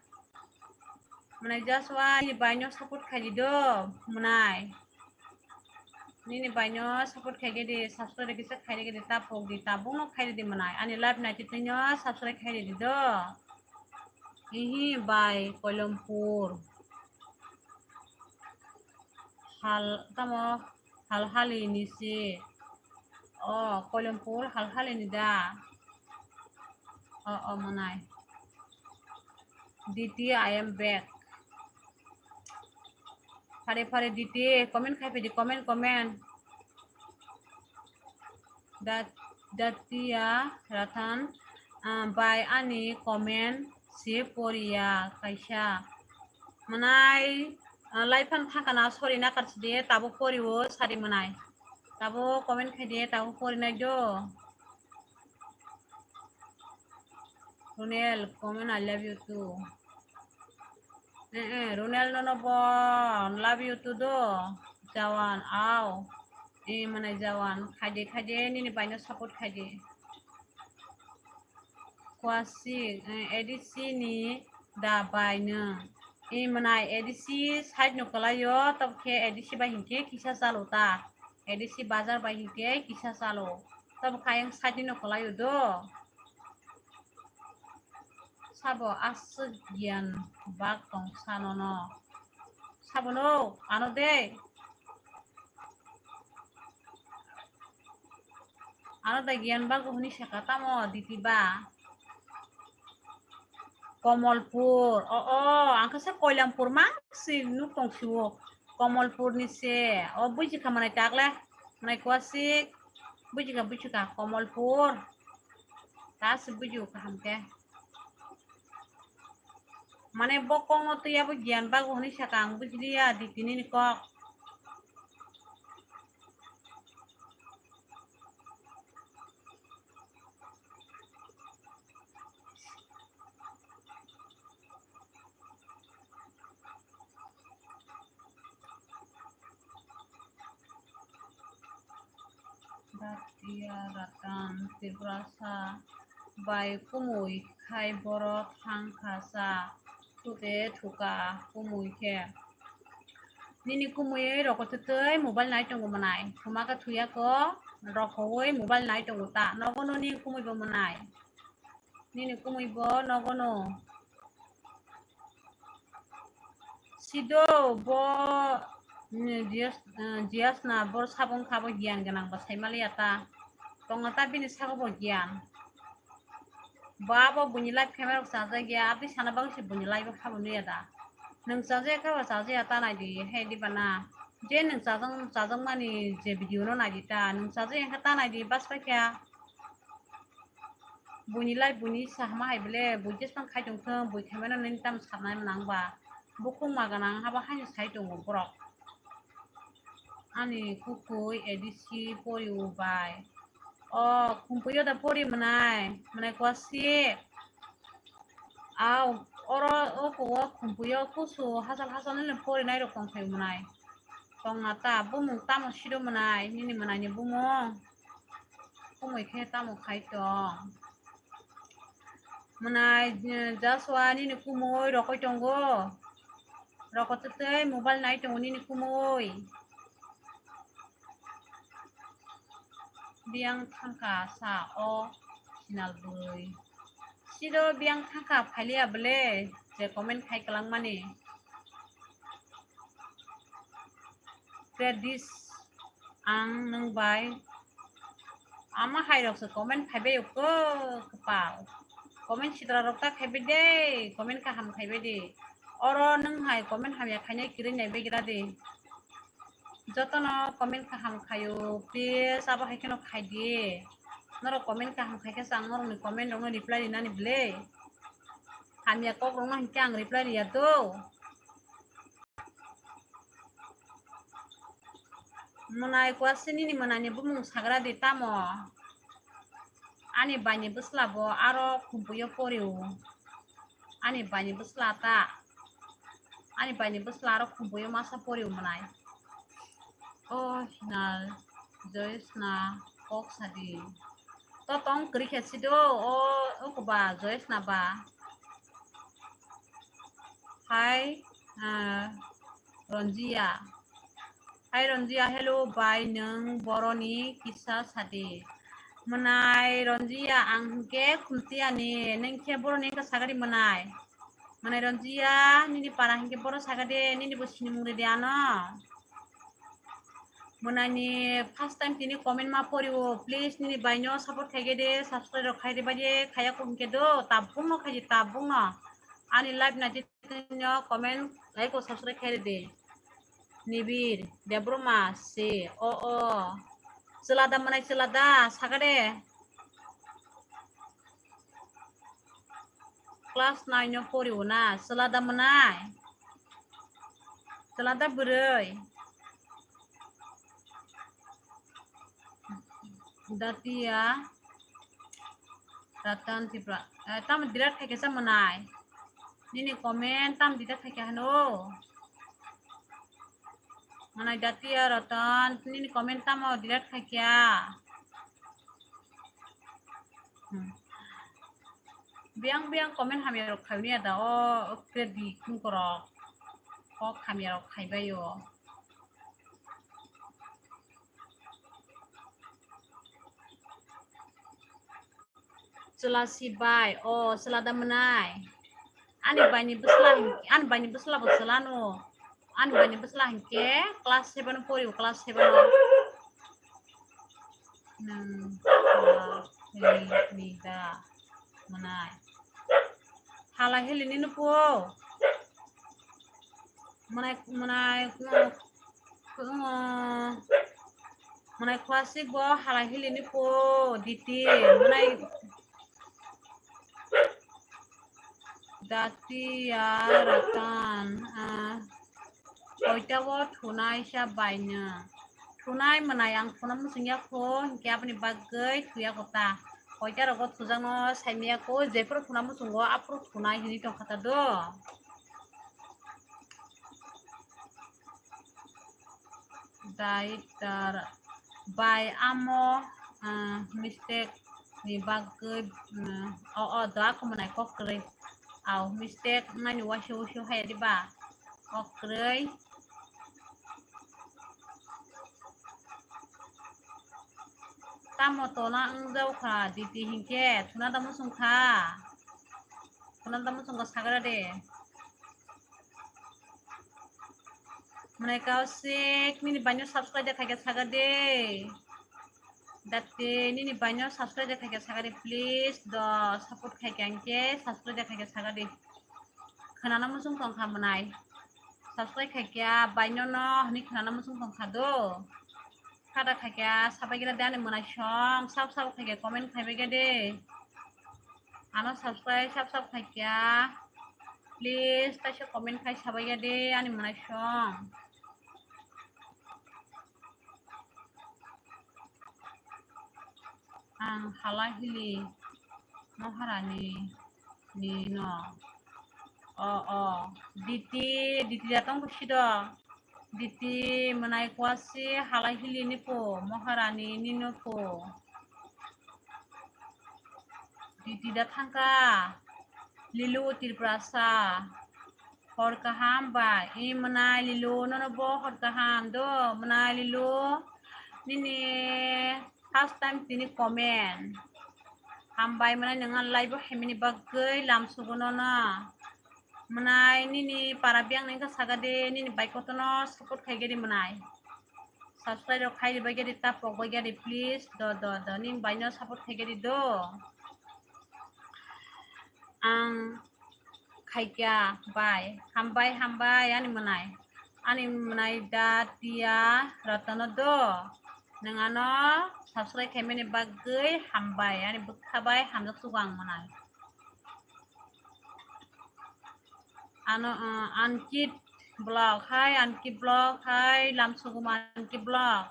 Mwnai Joshua, nini baino support khaidi do, mwnai. Nini baino support khaidi di, subscribe kisa khaidi di, tapok di, tabukno khaidi di mwnai. Ani live naitwi twino subscribe khaidi di do. Hihi bai Koilampur. Hal, tamo Halhali ni se. O, Koilampur Halhali ni da. O, o, mwnai. Diti, I am back. Phare phare Diti, comment khai pidi, comment, comment. Dat-, Datia Ratan, ah, bai ani comment se poriya kaisa. Mwnai, ah, live phano thangkana, sorry na karchi de, tabo poriwo sari mwnai. Tabo comment khai de, tabo porinai do. Runel, comment, I love you too. Eh, eh, Runel nono bo, love you too do. Jawan, au. Eh, mane Jawan, khaide, khaide, nini baino support khaide. Kwasi, eh, A D C ni da bai nwng. Eh, mane A D C side no kwlaio, tabukhe A D C bai hinkhe kisa chalo ta. A D C bazar bai hinkhe kisa chalo. Tabukhe ayang side no kwlaio do. Sabo aswk giyan bak tong sa nono. Sabo no, ano de. Ano da giyan bak hwnwi saka tamo Diti ba. Komolpur. O, o, ang khe se Koilampur mang si nuk tong si o. Komolpur ni se. O buji kha mwnai tak le. Mwnai kwasik. Buji kha, buji kha. Komolpur. Ta se buji o kaham khe. Mane bo kok no twi abo giyan bago hwnwi saka ang bujiliya Diti nini kok. Datia Ratan Tiprasa bai kumui khai boro thang kha sa thute thuka kumui khe. Nini kumui roko twi mobile nai tongo mwnai. Thuma khe thuya ko rokowi mobile nai tongo ta. Nogo no nini kumui bo mwnai. Nini kumui bo nogo no. Sido bo, mm, Jias, eh, Jias na bo sabong kha bo giyan gwnang ba sai maliya ta. Tongo ta bini sago bo giyan. Ba bo buini live camera bo chajak ya, abdi sana bagwi se buini live bo khabo nuya da. Nwng chajak kha bo chajak ya ta nai di, he di bana. Je nwng chajak, chajakmani je video no naidi ta, nwng chajak ya khe ta naidi, bas paikha. Buini life buini sahama hai bole, bui jesphang khai tong thung, bui khaimano nini tamo sanai nang ba. Bukhuk ma gwnang haba haino sai tongo borok. Ani kukui A D C pori o bai. O khumpuio da pori mwnai, mwnai kwasi. Au, oro o kugo khumpuio kusu hachal hachal nini pori nai rok tong thai mwnai. Tong na ta, bumung tamo sido mwnai, nini mwnai ni bumung. Kumui khe tamo khai tong. Mwnai, eh, Joshua nini kumui rokoi tongo. Rokotwtwi mobile nai tongo nini kumui. Biyang thangkha sa o sinal bwrwi. Sido biyang thangkha phailiya bwle je comment khai kwlangmani. Kredis ang nwng bai ama hai rok se comment phaibai uko kwpal. Comment sitra rok ta khaibai de, comment kaham khaibai de. Oro nwng hai comment hamya khainai kwrwi nai begra de. Jotono comment kaham khaio, please abo hai kheno khai di. Norok comment kaham khai khe se ang norokni comment rokno reply rinani bwle. Hamya kok rokno hinkhe ang reply riya do. Mwnai kwasi nini mwnai ni bumung sagra di tamo. Ani bai ni bwsla bo aro khumpuio porio. Ani bai ni bwsla ta. Ani bai ni bwsla aro khumpuio masa porio mwnai. O hinal Joyosna kok sadi. To tong kwrwi khe sido o, o kuba Joyosna ba. Hai, ah, Ronjia. Hai Ronjia, hello bai, nwng boroni kisa sadi. Mwnai Ronjia, ang hwnkhe Khumtiyani, nwng khe boroni wngkha sagadi mwnai. Mwnai Ronjia, nini para hwnkhe boro sagadi, nini bo sinimung ridi ano. Mwnani first time tini comment ma pori o, please nini bai no support khai de, subscribe rok khai de bai de, khaya ko hwnkhe do, tabung no khai de, tabung no. Ani live na je no comment, like o subscribe khai de. Nibir Debroma se, o, o. Chwla da mwnai chwla da, sagade. Class nine o pori o na, chwla da mwnai? Chwla da bwrwi? Datia Ratan Tripura. Eh, tamo delete khai khe sa mwnai? Nini comment tamo delete khai khe hano? Mwnai Datia Ratan, nini comment tamo delete khai khe? Hmm. Biyang biyang comment hamya rok khai niya da o, o kre di khungkorok. Kok hamya rok khai bai o. Chwla si bai, o chwla da mwnai? Ani bai ni bwsla hin-, ani bai ni bwsla bo chwla no. Ani bai ni bwsla hinkhe class seven o pori o, class seven o. Nwng chwla heli ni da mwnai? Hala heli ni no po. Mwnai, mwnai, mwnai khwasik bo halai hili ni po diti, mwnai Datia Ratan, ah, koita o thunai sa baino. Thunai mwnai ang thuna muchung ya kho, hinkhe aboni bagwi thuya kho ta. Koita rogo thujakno saimaya kho, jephuru thuna muchungo aphuru thunai hinwi tongkha ta do. Dai tar bai amo, ah, mistake ni bagwi, mm, o, o, do ako mwnai kok kwrwi. Au, mistake mani waisa waisa hai di ba. Kok kwrwi. Tamo tona wng jao kha, diti hinkhe, thuna da muchung kha. Thuna da muchung kha sagra de. Mwnai kausik, nini baino subscribe de khaikhe sagra de. Dati, nini baino subscribe de khaikhe sagra de, please, do support khaikhe hinkhe subscribe de khaikhe sagra de. Khwnana muchung tong kha mwnai. Subscribe khaikya bai nono hwnwi khwnana muchung tongkha do. Khada khaikya sabai gida de ani mwnai song, sab sab khaikya comment khaibai gede. Ano subscribe sab sab khaikya. Please taisa comment khai sabai gede ani mwnai song. Ang hala hili Maharani ni no. O, o. Diti, diti da tong sido. Diti mwnai kwasi hala hili ni po, Maharani ni no po. Diti da thangka. Lilu Tiprasa. Hor kaham bai. I mwnai Lilu nono bo hor kaham do. Mwnai Lilu nini first time tini comment. Hambai mwnai nwnga live o hemini bagwi lam sugo nono. Mwnai nini para biyang nengka saga de nini bai kotono support khai gedi mwnai. Subscribe rok khai ribai gedi ta pok bai gedi please do do do nini bai no support khai gedi do. Ang khaikya bai. Hambai, hambai, ani mwnai. Ani mwnai da tiya ratano do. Nwng ano subscribe khaimani bagwi hambai. Ani bwkha bai hamjak sugo ang mwnai. Ano, uh, Ankit Vlog, hai Ankit Vlog, hai Lamsuguma Ankit Vlog.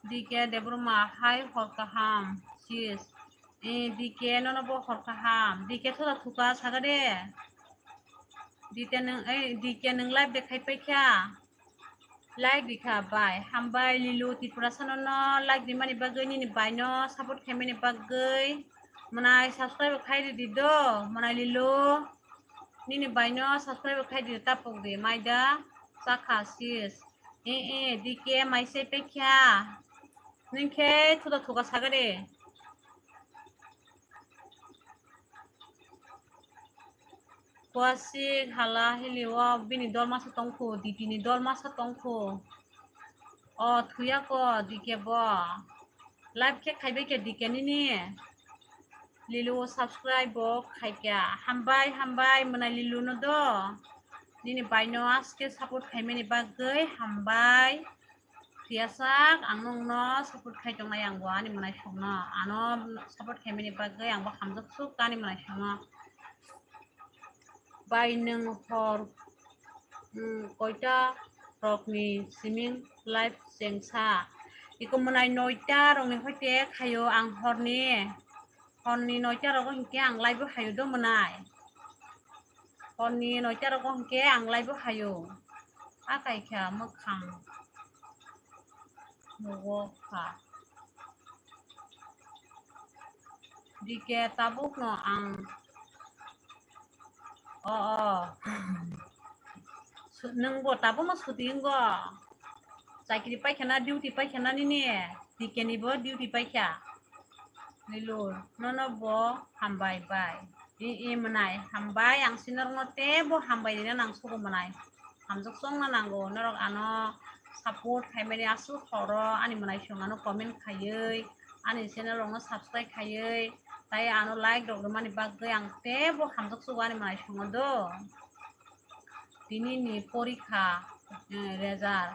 D K Debbarma, hai hor kaham, sis. Eh, D K nono bo hor kaham. D K thoda thuka saga de. D K nung, eh, D K nung live de khai paikha. Like rikha bai. Hambai Lilu Tiprasa nono like rimani bagwi nini bai no support khaimani bagwi. Mwnai subscribe khai ridi do. Mwnai Lilu. Nini bai no subscribe khai di tapok de. Maida chakha sis. Eh, eh, D K mai se paikha. Nung khe thuda thuka saga de. Kwasik hala hili o bini dol masa tongkhu, D K ni dol masa tongkhu. O thuya ko D K bo. Live khe khaibai khe D K nini. Lilu subscribe bo khaikya. Hambai, hambai, mwnai Lilu no do. Nini bai no aske support khaimani bagwi hambai. Tiyasak, ang nungno support khai tongnai, ang bo ani mwnai songno. Ano support khaimani bagwi ang bo hamjak suk ani mwnai songno. Bai nwng hor, mm, koita rokni siming live chengsa? Iko mwnai noita rokni hoite khaio ang horni. Horni noita rogo hinkhe ang live o hayo do mwnai. Horni noita rogo hinkhe ang live o hayo. A kaikha mwkhang. Nogo kha. D K tabuk no ang. O, o. Su-, nwng bo tabuk no suti wnggo. Chakri paikha na, duty paikha na nini? D K ni bo duty paikha. Nilur, nono bo hambai bai. I, i mwnai, hambai, ang sinorokno teibo hambai rina nang sugo mwnai. Hamjak chongna nango, norok ano support khaimani aswk horo, ani mwnai song ano comment khaiwi, ani channel rokno subscribe khaiwi, tai ano like rok rwmani bagwi ang teibo hamjak sugo ani mwnai songo do. Tini ni porikha, eh, result.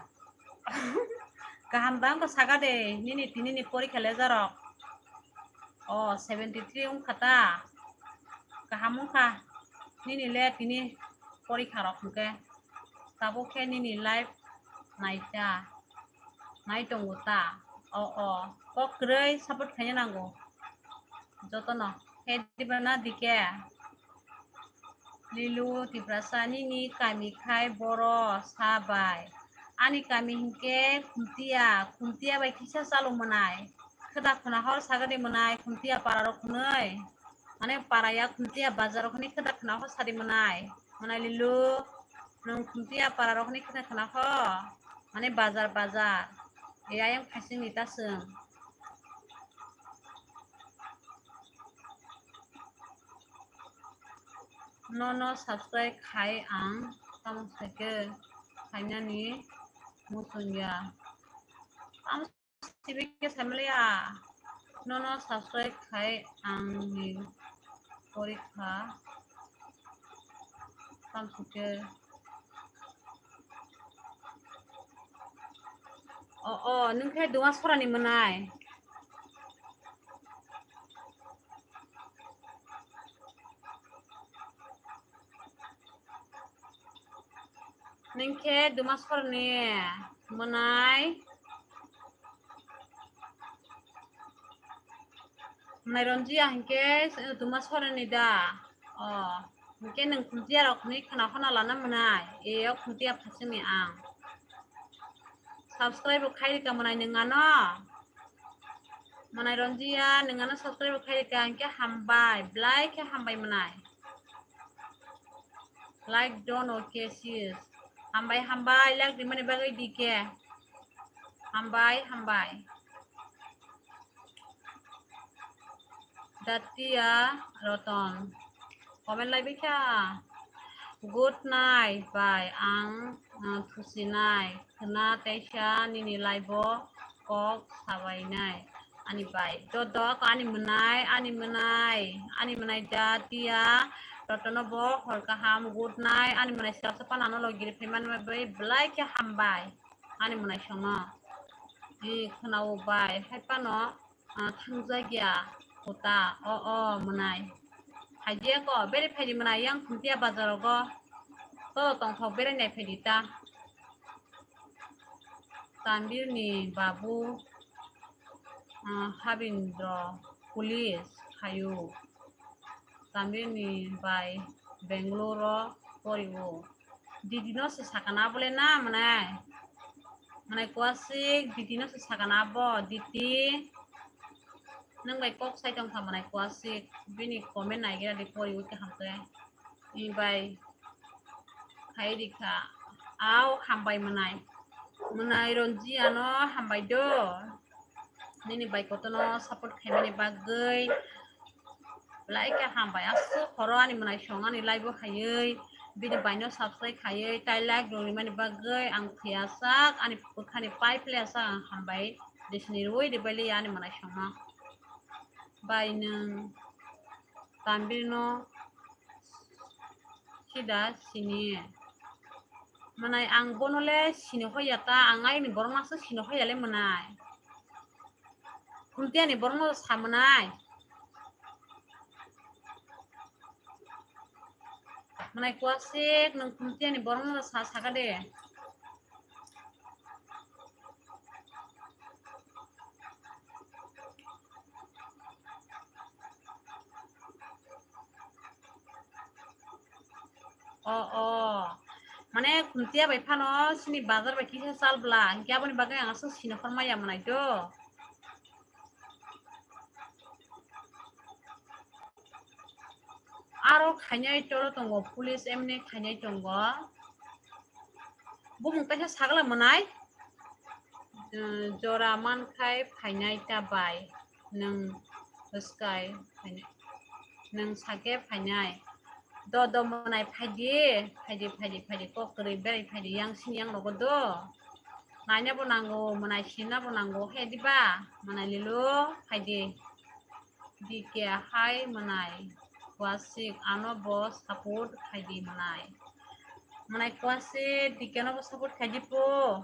Kaham da wngkha saga de, nini tini ni porikha result rok. O, seventy three wngkha ta. Kaham wngkha nini le tini porikha rok hwnkhe. Tabuk khe nini live nai ta. Nai tongo ta. O, o. Kok kwrwi support khaina nango. Jotono. Khe diba na D K? Lilu Tiprasa nini kami khai boro sa bai. Ani kami hinkhe Khumtiya, Khumtiya bai kisa chalo mwnai. Khwda khwna hor sagadi mwnai Khumtiya para rok hwnwi. Mane para ya Khumtiya bazar rok hwnwi khwda khwna hor sadi mwnai. Mwnai Lilu, nwng Khumtiya para rok hwnwi khwda khwna ho. Mane bazar bazar. E ayang phaising ni ta chwng. Nono subscribe khai ang tamo saikhe khainani muchungya. Tamo sibike samlaya. Nono subscribe khai ang ni porikha tamo saikhe. O, nwng khe Dumasora ni mwnai. Nwng khe Dumasora ni mwnai. Mwnai Ronjia hinkhe Dumasora ni da. O, hinkhe nwng Khuntia rok ni khna khna lana mwnai. E, o Khuntia phasing ni ang. Subscribe bo khai rika mwnai nwng ano. Mwnai Ronjia, nwng ano subscribe bo khai rika hinkhe hambai. Belai khe hambai mwnai. Like don, okay sis. Hambai, hambai, like rimani bagwi D K. Hambai, hambai. Datia Roton. Comment lai bikha. Good night, bai. Ang, uh, thusinai. Khna teisa nini live o kok sabainai. Ani bai. Dodok ani mwnai, ani mwnai, ani mwnai Datia Rotono bo hor kaham, good night, ani mwnai srasa panano logi ri phaimani bai belai khe hambai. Ani mwnai songno. I khwnao bai, hai pano, ah, thangjakya kota, o, o, mwnai. Phaijak o, bere phaidi mwnai, yang Khuntia bazar rogo. Tolo tongthok bere nai phaidi ta. Tambirni babu, ah, Habindro police phaio. Tambirni bai Bangalore o porio. Didi no se sakana bole na mwnai. Mwnai kwasik, Didi no se sakana bo, Didi. Nwng bai kok sai tong kha mwnai kwasik. Bini comment naigira di porio kaham khe. Ni bai. Khai rikha. Au, hambai mwnai. Mwnai Ronji ano hambai do. Nini bai kotono support khaimani bagwi. Belai khe hambai. Aswk horo ani mwnai song ani live o khaiwi. Bini bai no subscribe khaiwi. Tai like rwimani bagwi ang phiya sak. Ani bwkhani pai phiya sak ang hambai. Disini rwi ribai liya ani mwnai songno. Bai nwng Tambirno sida sini. Mwnai ang bono le sini hoya ta, ang aini borok no aswk sini hoya le mwnai. Khuntiani borok no sa mwnai. Mwnai kwasik nwng Khuntiani borok no sa saka de. O, o. Mane Khuntia bai phano sini bazar bai kisa chal bla, hinkhe aboni bagwi ang aswk sini hormaya mwnai do. Aro khainai tolo tongo, police emni khainai tongo. Bumung kaisa sagla mwnai, eh, jora mankhai phainai ta bai, nwng bwskai phainai, nwng sake phainai. Do, do, mwnai phaidi, phaidi, phaidi, phaidi, kok kwrwi berai phaidi, yang sini yang rogo do. Naina bo nango, mwnai sinna bo nango, he diba? Mwnai lilo, phaidi. D K hai mwnai kwasik ano bo support khaidi mwnai. Mwnai kwasik D K no bo support khaidi po.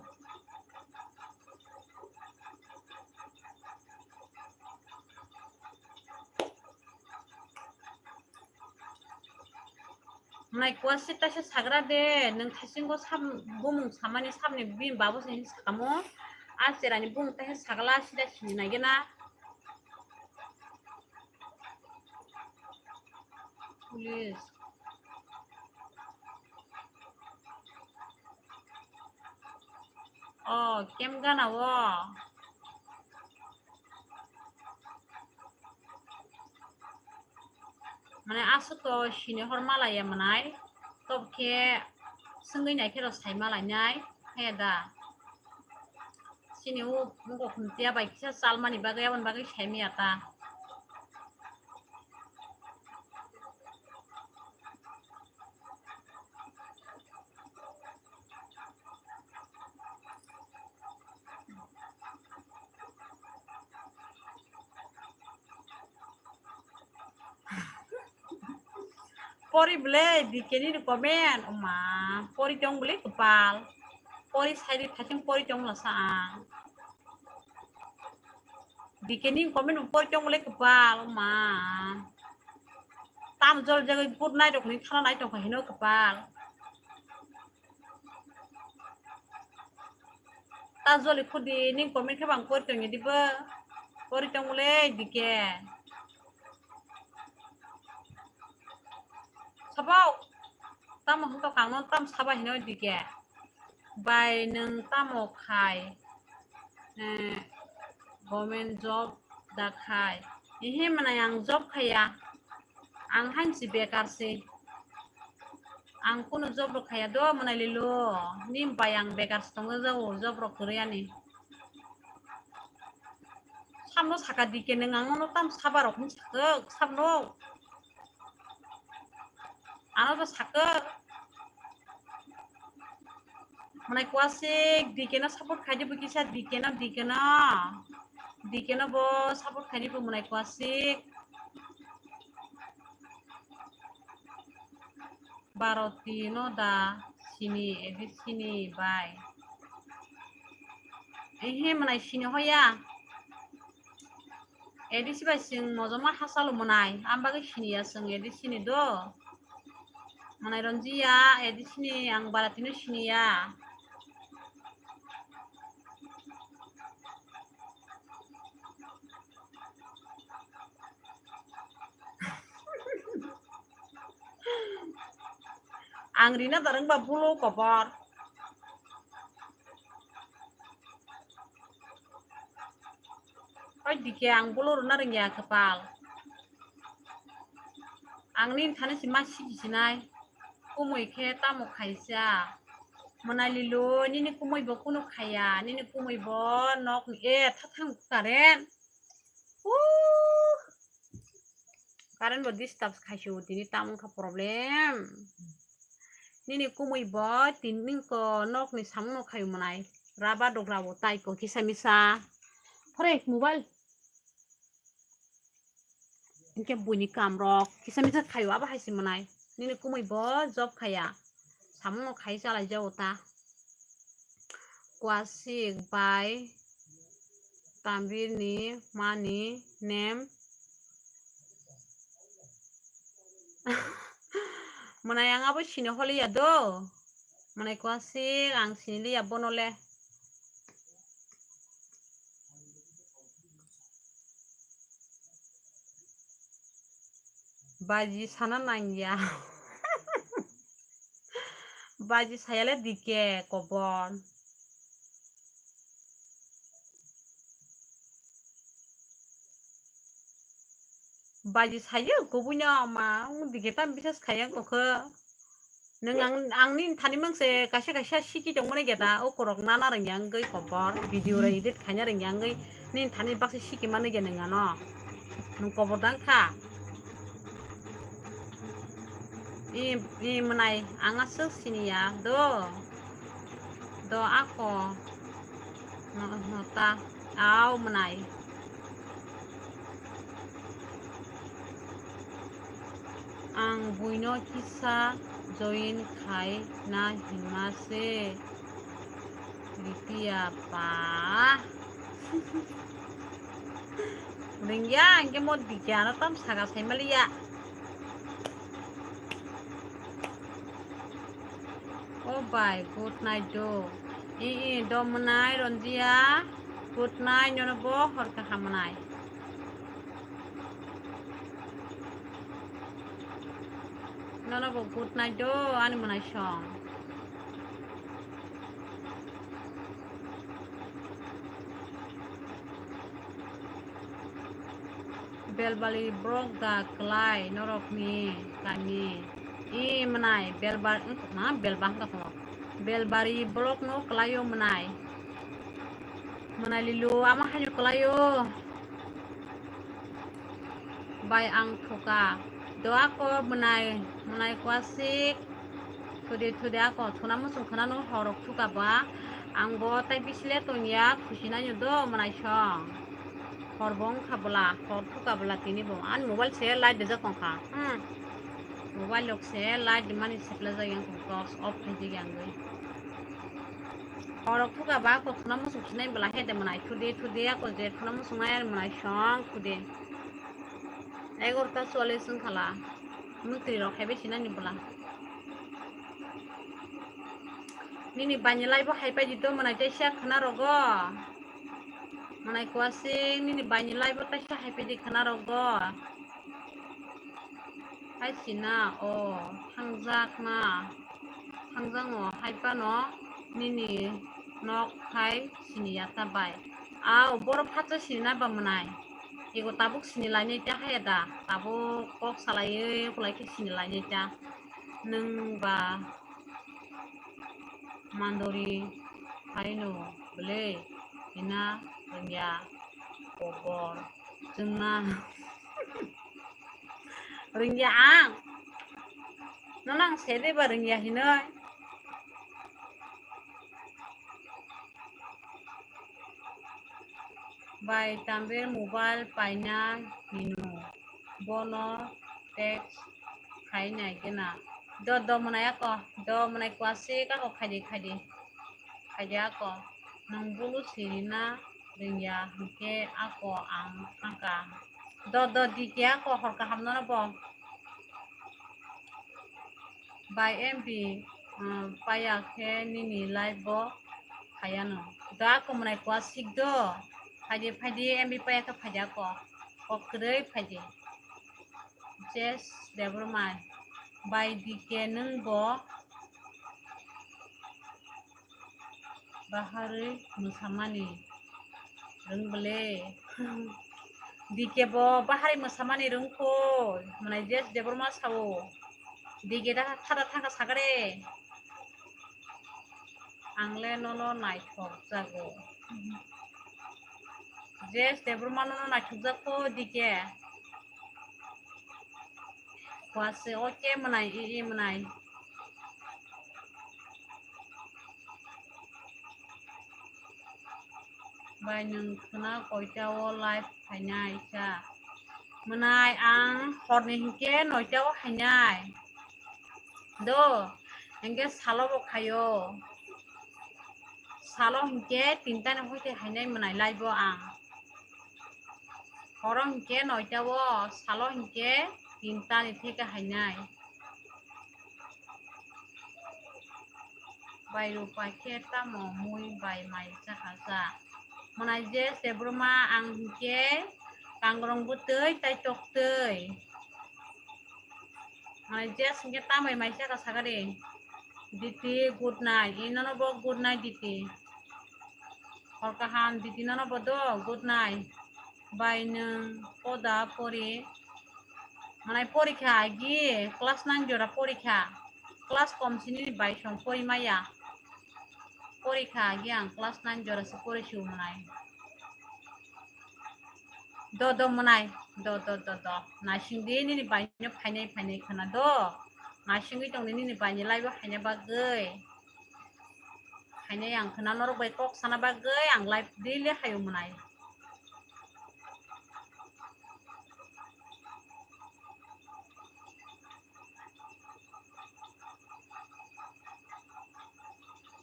Mwnai kwasik taisa sagra de, nwng thaisingo sab-, bumung samani sabni bini babu se hinwi sakamo. A cherani bumung taisa sagla sida sini naigena. Police. Oh, kem gana o. Mane aswk to sini hor malaya mwnai, tob khe swngwi nai khe rw sai malainai, he da. Sini o wngkok Khuntia bai kisa chalmani bagwi, aboni bagwi sai maya ta. Pori bwle D K ni comment, oma, pori tong bwle kwpal. Pori sairi thaichung pori tong lasa ang. D K ni comment bo pori tong le kwpal ma. Tam jol jagwi pur nai rok ni thana nai tong kha hino kwpal. Ta joli khudi ning comment khe bang pori tong di bo. Pori tong le D K. Sabao. Tamo hwnkha kangno tam saba hino D K. Bai nwng tamo khai? Eh, government job da khai? Ehe, mwnai ang job khaya. Ang hain si bekar si. Ang kunu job rok khaya do, mwnai lilo. Nim bai ang bekar si tongjago, job rok kwrwi ani. Samno saka D K nwng ang nono tam saba rok hwn sakha, samno. Ano to sakha. Mwnai kwasik D K no support khai di bo kisa D K no, D K no. D K no bo support khai di bo mwnai kwasik. Bharati no da sini, A D C ni bai. Ehe, mwnai sini hoya. A D C bai chwng mojoma hachalo mwnai. Am bagwi siniya chwng A D C ni do. Mwnai Ranjiya, A D C ni ang Bharati no siniya. Ang rina darang ba bulo kobor. Oi D K ang bulo rwna rwngya kwpal. Ang nini thani si ma siji sinai. Kumui khe tamo khaisa. Mwnai lilo nini kumui bo kunu khaya. Nini kumui bo nok ni e tha thang current. Uh. Current bo disturb khaisio tini tamo wngkha problem. Nini kumui bo tini ko nok ni samung no khaio mwnai. Raba dogra bo tai ko kisa misa. Phore mobile. Hinkhe buini kam rok kisa misa khaio abo hai se mwnai. Nini kumui bo job khaya. Samung no khai chalai jago ta. Kwasik bai Tambir ni mani nem. Mwnai ang abo sini holiya do. Mwnai kwasik ang sini liya bono le. Baji sana nangya. Baji sayale D K kobor. Baji sayo kubui no ma, wng D K tam bisas khaya kokho. Nwng ang, ang nini thani mang se kaisa kaisa siki tongmani geta, o korok nana rwngya wngwi kobor, video rok edit khaina rwngya wngwi nini thani baksa siki mani ge nwng ano. Nwng kobor dang kha. I, i mwnai ang aswk siniya do. Do ako. No, no ta. Au mwnai. Ang buino kisa join khai na hinma se ritiya pa. Ringya, angke mo dikya na tam saga sai maliya. O bai, good night do. I, i, do mwnai, Ronjia. Good night, nono bo hor kaham mwnai. Nono bo good night do, ani mwnai song. Belbari borok da kwlai norokni kami. I mwnai belbar-, na belba hwnkha kho. Belbari borokno kwlaio mwnai. Mwnai lilo ama haino kwlaio. Bai ang thuka. Doa ko mwnai, mwnai kwasik. Thudi thudi ako thuna muchung khwnano horok thuka ba. Ang bo tai bisile tongya khusi naino do mwnai song. Hor bo wngkha bwla, hor thuka bwla tini bo. Ani mobile se light rijak tongkha. Hmm. Mobile rok se light rimani siplajak yang torch off khaijak yang gwi. Horok thuka ba ako thuna musuk sinai bela hede manai thude thude ako je thuna musuk nai manai song thude. Egarota chwallis wngkhala. Mutri rok haibai sinani bela. Nini bani live o haipai di to manai tei sia khna rogo. Manai kwasing nini bani live o taisa haipai di khna rogo. Hai sina o thangjak na. Thangjakno hai phano nini nok hai sini ya ta bai. Ao borok phatsa sini na ba mwnai. Ego tabuk sini lainai ta haya da. Tabuk kok salaiwi kulai khe sini lainai ta. Nwng ba mandori haino bwlwi hina rwngya kobor chwngna. Rwngya ang. Nono ang sede ba rwngya hinoi. Bai tamber mobile paina hino. Bono text khainai gena. Do do mwnai ako. Do mwnai kwasik ako khaidi khaidi. Khaidi ako. Nwng bulu sirina rwngya hinkhe ako ang thangka. Do do dike ako hor kaham nono bo. Bai M B, um, paya khe nini live bo phayano. Da kumnai kwasik do. Phaidi phaidi M B paya khe phaidi ako. Kok kwrwi phaidi. Jes Debbarma. Bai dike nwng bo. Baharwi mwsamani rwng bwle. Dike bo baharwi mwsamani rwngkho, mwnai Jes Debbarma sao. Dike da thada thangka sakare. Angle nono naithok jago. Jes Debbarma nono naithok jakho dike. Kwase oke mwnai, i, i mwnai. Bai nwng khwna koita o live phainai sa? Mwnai ang horni hinkhe noita o phainai. Do, hinkhe salo bo khaio. Salo hinkhe tinta ni hoite phainai mwnai live o ang. Horo hinkhe noita o, salo hinkhe tinta ni theke hainai. Bai rupai khe tamo mui bai mai chakha cha. Mwnai Jes Debbarma ang hinkhe kangrong bwtwi tai toktwi. Mwnai Jes hinkhe tambai mai chakha sakari. Diti good night. Inono bo good night Diti. Hor kaham Diti nono bo do good night. Bai nwng poda pori. Mwnai porikha agi class nine jora porikha. Class kom sini bai song pori maya. Porikha agi ang class nine jora se pori su mwnai. Do do mwnai. Do do do do. Naising di nini bai no phainai phainai khwna do. Naisingwi tong di nini bai ni live o phaina bagwi. Phainai ang khwna norok bai kok sana bagwi ang live daily hayo mwnai.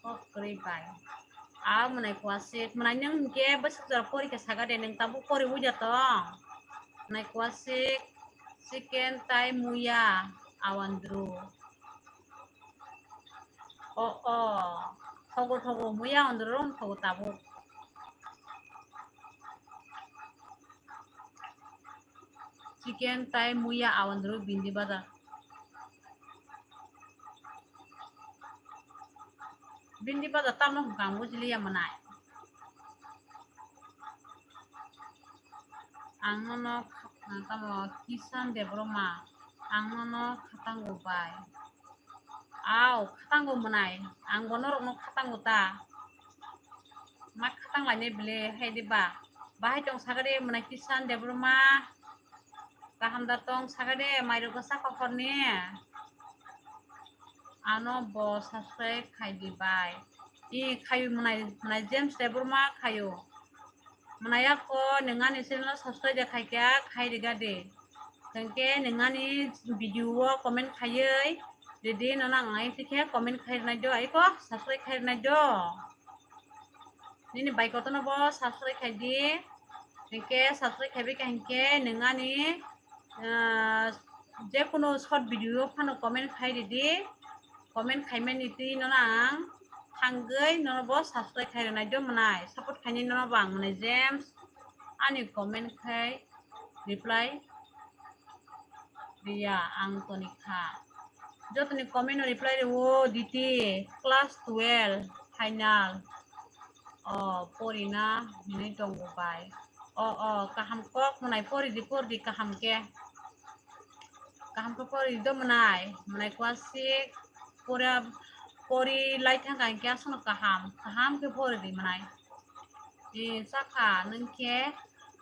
Kok kwrwi bai. A mwnai kwasik. Mwnai nwng hinkhe bwswk jora porikha saka de, nwng tabuk pori uja tong. Mwnai kwasik, chicken tai muya, awandru. O, o. Thogo, thogo, muya awandru rong thogo tabuk. Chicken tai muya awandru bindi bazar. Bindi bazar tamo hwnkha ang bujiliya mwnai. Ang nono kha-, tamo Kisan Debbarma, ang nono khatango bai. Aw, khatango mwnai, ang bo norokno khatango ta. Ma khatang lainai bwle, hai de ba. Bahai tong sakade mwnai Kisan Debbarma. Kaham da tong sakade, mairok bwsa kokhorni. Ano bo subscribe khai di bai. I khayu mwnai, mwnai James Debbarma khayu. Mwnai ako nwng ani channel subscribe de khaikha, khai riga de. Tengke nwng ani video o comment khaiwi ridi, nono ang ai tikhe comment khai rwnai do, aiko subscribe khai rwnai do. Nini bai kotorno bo subscribe khai di. Hinkhe subscribe khaibai kha hinkhe nwng ani, ah, jekunu short video phano comment khai ridi. Comment khaimani twi nono ang thangwi nono bo subscribe khai rwnai do mwnai. Support khainai nono bo ang mwnai James. Ani comment khai reply riya ang toni kha. Jotoni comment no reply rwo diti class twelve final. O porina hinwi tongo bai. O, o, kaham kok mwnai pori di, pori di kaham khe. Kaham khe pori do mwnai, mwnai class six pora pori lai thang kha hinkhe aswkno kaham, kaham khe pori di mwnai. E, chakha nwng khe,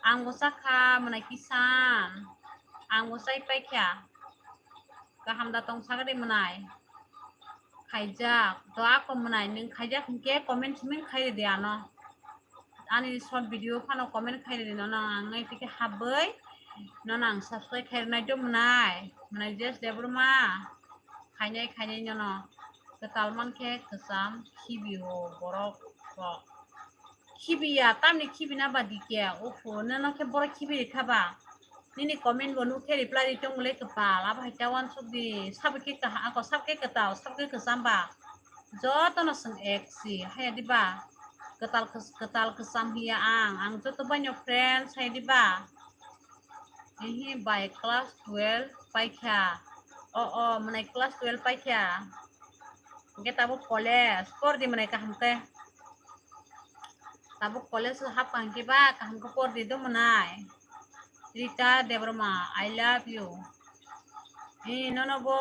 ang bo chakha mwnai kisan, ang bo chai paikha. Kaham da tong sakha de mwnai. Khaijak, to ako mwnai nwng khaijak hinkhe comment simi khai ridi ano. Ani short video phano comment khai ridi nono ang nai tike habwi nono ang subscribe khai rwnai do mwnai. Mwnai J S Debbarma khainai khainai nono kwtal mankhe kwcham khibi o borok rok. Khibiya, tamni khibina ba dikhe, oho, nono khe borok khibi rikha ba? Nini comment bo nukhe reply ri tongmole kwpal, abo hai ta uansuk di, sabo khe kaha-, ako sabo khe kwtal, sabo khe kwcham ba? Jotono chwng ek si, haya diba? Kwtal kwch-, kwtal kwcham hiya ang, ang joto baino friends, haya diba? Ehe bai class twelve paikha. O, o, mwnai class twelve paikha. Hwnkhe tabuk college, por di mwnai kaham khe. Tabuk college o hapkha hwnkhe ba kaham khe por di do mwnai. Rita Debbarma, I love you. Eh, nono bo,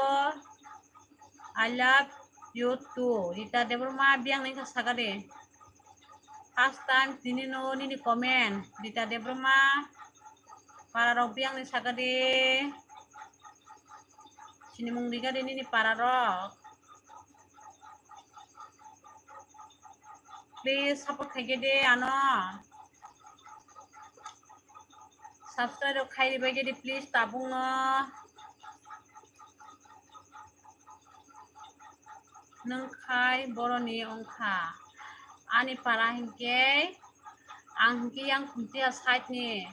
I love you too. Rita Debbarma, biyang nai kha saka de. First time tini no nini comment. Rita Debbarma, para rok biyang nai saka de. Sinimung riga de nini para rok. Please support khaikhe de ano. Subscribe rok khai ribai khe de please tabukno. Nwng khai boroni wngkha. Ani para hinkhe, ang hinkhe yang Khumtiya side ni.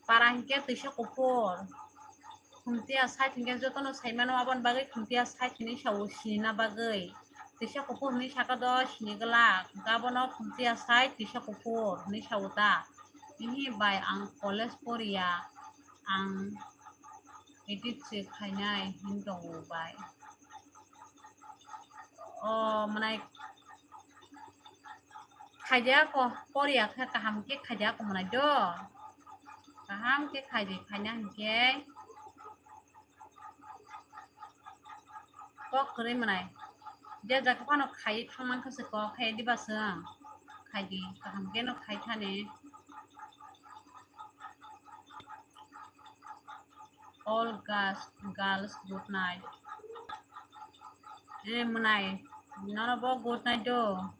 Para hinkhe twisa kuphur. Khumtiya side hinkhe jotono saimano, aboni bagwi Khumtiya side hinwi sao sinina bagwi. Twisa kuphur hinwi saka do sini glak. Abono Khumtiya side twisa kuphur hinwi sao ta. Hihi bai ang college poriya. Ang edit se khainai hin tongo bai. O mwnai khaidi ako, poriya khe kaham khe khaidi ako mwnai do. Kaham khe khaidi, khaina hinkhe kok kwrwi mwnai. Je jaga phano khai thangman khe se kok khe diba chwng khaidi, kaham khe no khai thani. All girls, girls, good night. Eh, mwnai, nono bo good night do.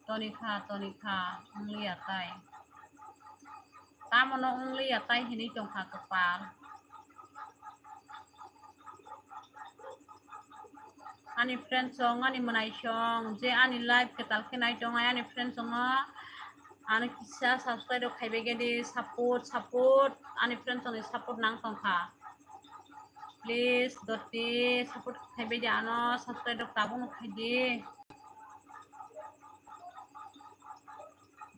Toni kha, toni kha, wng liya tai. Tamo no wng liya tai hinwi tong kha kwpal. Ani friend song, ani mwnai song, je ani live kwtal khe nai tong, ani friend song no ano kisa subscribe rok khaibai khe di, support, support, ani friend song ni support nang tong kha. Please, doti support khaibai di ano, subscribe rok tabuk no khai di.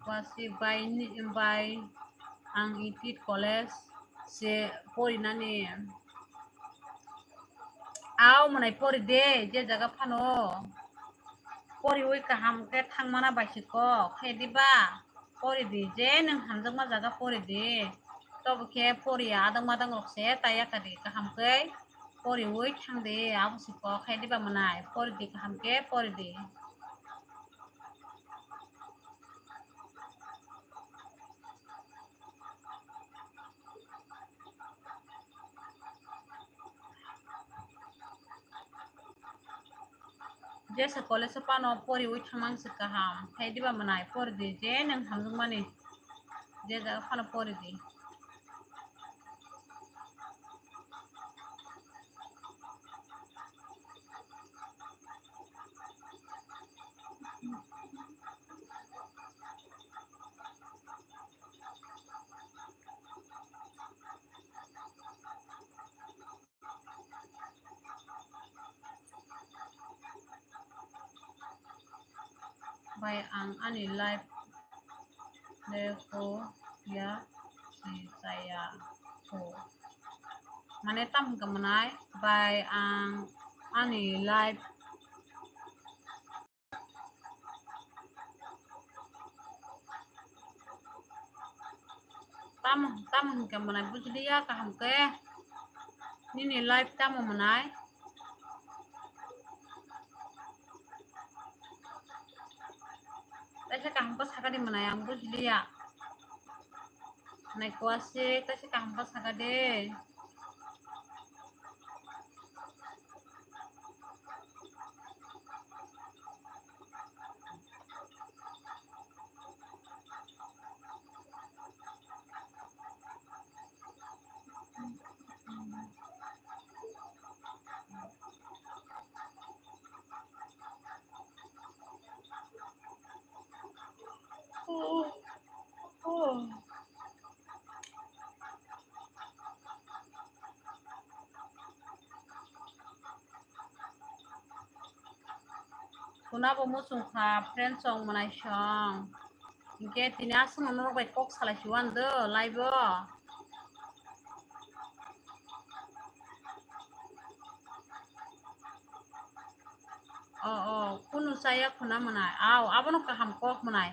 Kwasi bai ni, bai ang E T college se porinani. Aw mwnai pori de, je jaga phano. Poriwi kaham khe thangmana bai se kok khe diba? Pori di, je nwng hamjakma jaga pori di. Tobo khe poriya adang madang rok se taiya kha di, kaham khe poriwi thang di, abo se kok khe diba mwnai? Pori di, kaham khe pori di. Jesa college o phano poriwi thangmang se kaham. Khai diba mwnai, pori di, je nwng hamjakmani. Je jaga phano pori di. Bai ang ani live de ko ya si saya ko. Mane tam hwnkha mwnai, bai ang ani live Tamo, tamo hwnkhe mwnai bujiliya kaham khe. Nini life tamo mwnai? Taisa kaham khe sakadi mwnai, ang bujiliya. Nai kuasi, taisa kaham khe sakadi. Khuna bo muchung kha, friend song mwnai song. Hinkhe tini aswkno norok bai kok salai si uan do live o. O, o, kunu chaya khuna mwnai. Au, abono kaham kok mwnai.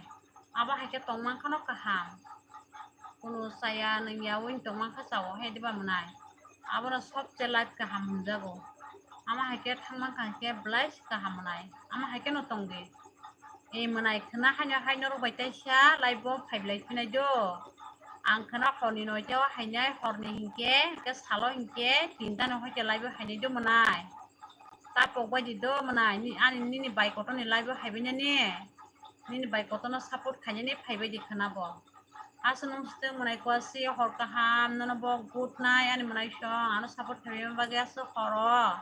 Abo hai khe tongmang khano kaham. Kunu chaya nungya wng tongmang kha chao hai diba mwnai. Abono sobse life kaham hwnjago. Ama hai khe thangmang kha khe belai kaham mwnai. Ama hai khe no tongdi. E mwnai khna haino hai norok bai taisa live o phaiblai phinai do. Ang khna horni noita o hainai, horni hinkhe, hinkhe salo hinkhe tinta no hai khe live o hainai do mwnai. Ta pok bai di do mwnai, ni, ani nini bai kotor ni live o haibai nani. Nini bai kotor no support khainani phaibai di khna bo. Aswk nung swtwng mwnai kuasi hor kaham, nono bo good night ani mwnai song, ano support khaima bagwi aswk horo.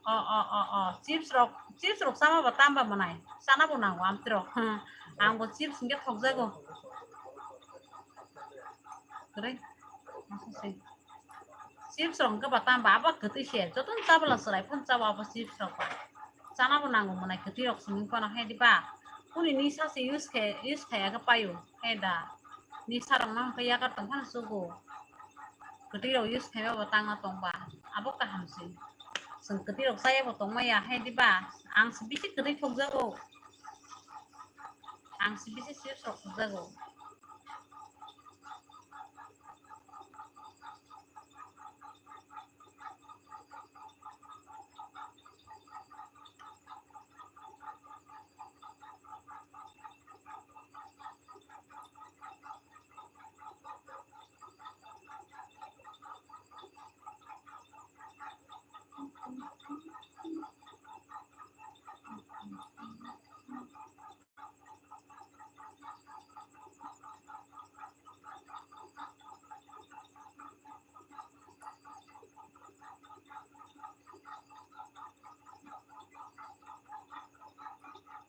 O, o, o, o, chips rok, chips rok chama bo tamba mwnai, chana bo nango amtwi rok. Hmm. Ang bo chips hinkhe thokjago. Kwrwi. Masa se. Chips rok hwnkhe ba tamba abo kwtwi se, jotono chabwla chwrai phano chao abo chips rok ba. Chana bo nango mwnai kwtwi rok simi phano he diba. Kuni nisa se use khe, use khaiya khe paio he da. Nisa rok no hwnkhe yagar tong phano chugo. Kwtwi rok use khaiba bo tangna tongba abo kaham se. Chwng kwtwi rok chaya bo tongmaya he diba. Ang se bisi kwtwi thokjago. Ang se bisi chips rok thokjago.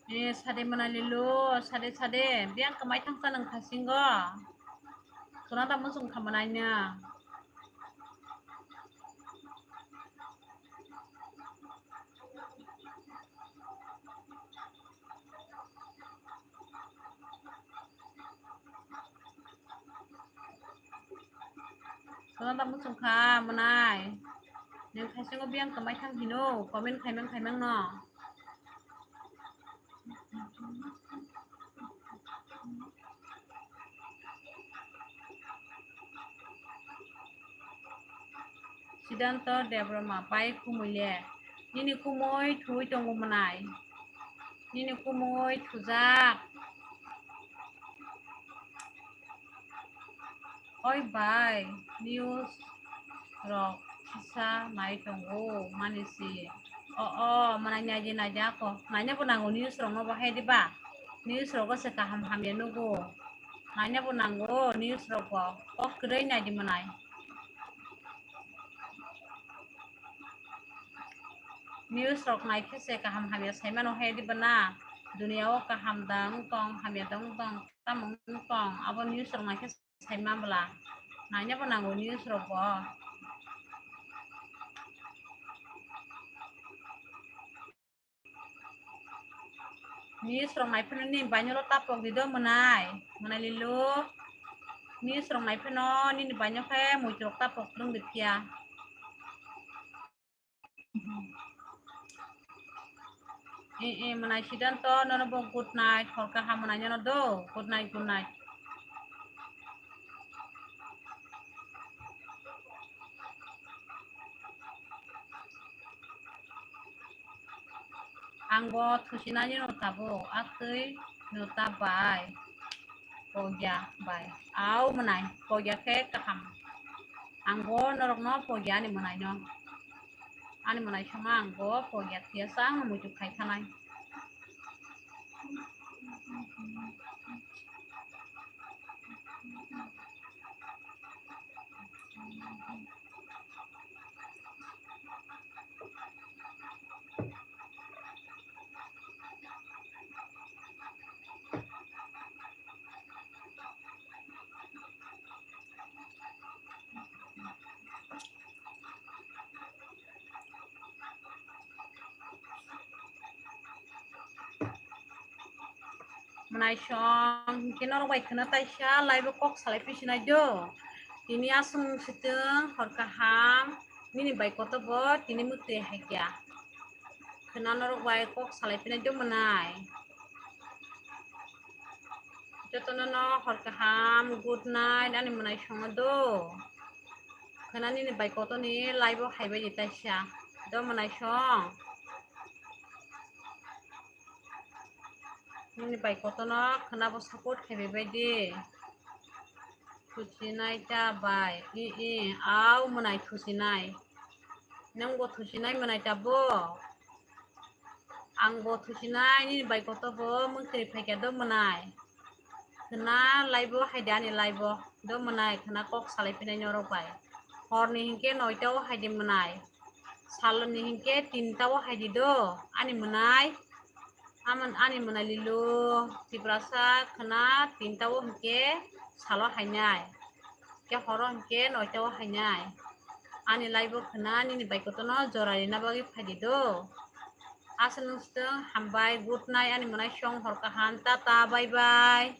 Eh, sade mwnai lilo, sade, sade, biyang kwmai thang sa nung khasingo. Khuna ta muchung kha mwnai na. Khuna ta muchung kha mwnai. Nung khasingo biyang kwmai thang hino, comment khaimang khaimang no. Siddhanto Debbarma, pai kumui le. Nini kumui thui tongo mwnai. Nini kumui thujak. Oi bai, news rok kisa nai tongo mani si. O, o, mwnai naidi naidi ako. Naina bo nango news rok no bo hai diba. News rok se kaham hamya nugo. Naina bo nango news rok bo. O kwrwi naidi mwnai. News rok nai khe se kaham hamya sai mano hai diba na. Dunia o kaham da wng tong, hamya da wng tong, tamo wng tong. Abo news rok nai khe Saima bwla. Naina bo nango news rok bo. Ni srong nai phano ni baino lo tapok di do mwnai. Mwnai lilo. Ni srong nai phano nini baino khe muitrok tapok rwng di phiya. Eh, eh, mwnai sidan to nono bo good night, hor kaham mwnai nono do. Good night, good night. Ang bo thusinani no tabuk, aktwi no ta bai. Pogya bai. Au mwnai, pogya khe kaham. Ang bo norokno pogya ani mwnai no. Ani mwnai songma ang bo pogya thiya sa ang muitu khai thanai. Mwnai song, hinkhe norok bai khwna taisa live o kok salai phi sinai do. Tini aswng swtwng hor kaham, nini bai kotor bo tini mwtwi hai kya. Khwna norok bai kok salai phinai do mwnai. Jotono no hor kaham, good night, ani mwnai songo do. Khwna nini bai kotor ni live o hai bai di taisa. Do mwnai song. Nini bai kotor no khwna bo support khai bai bai di. Thusinai ta bai. I, i, au mwnai thusinai. Nwng bo thusinai mwnai ta bo. Ang bo thusinai nini bai kotor bo mwtwi phaikya do mwnai. Khwna live o hai di ani live o do mwnai, khwna kok salai phinai norok bai. Hor ni hinkhe noita o hai di mwnai. Sal ni hinkhe tinta o hai di do ani mwnai. Aman ani mwnai lilo Tiprasa khwna tinta o hinkhe salo hainai. Khe horo hinkhe noita o hainai. Ani live o khwna nini bai kotor no jora rina bagwi phai di do. Aswk nung swtwng hambai, good night ani mwnai song hor kaham, tata, bye bye.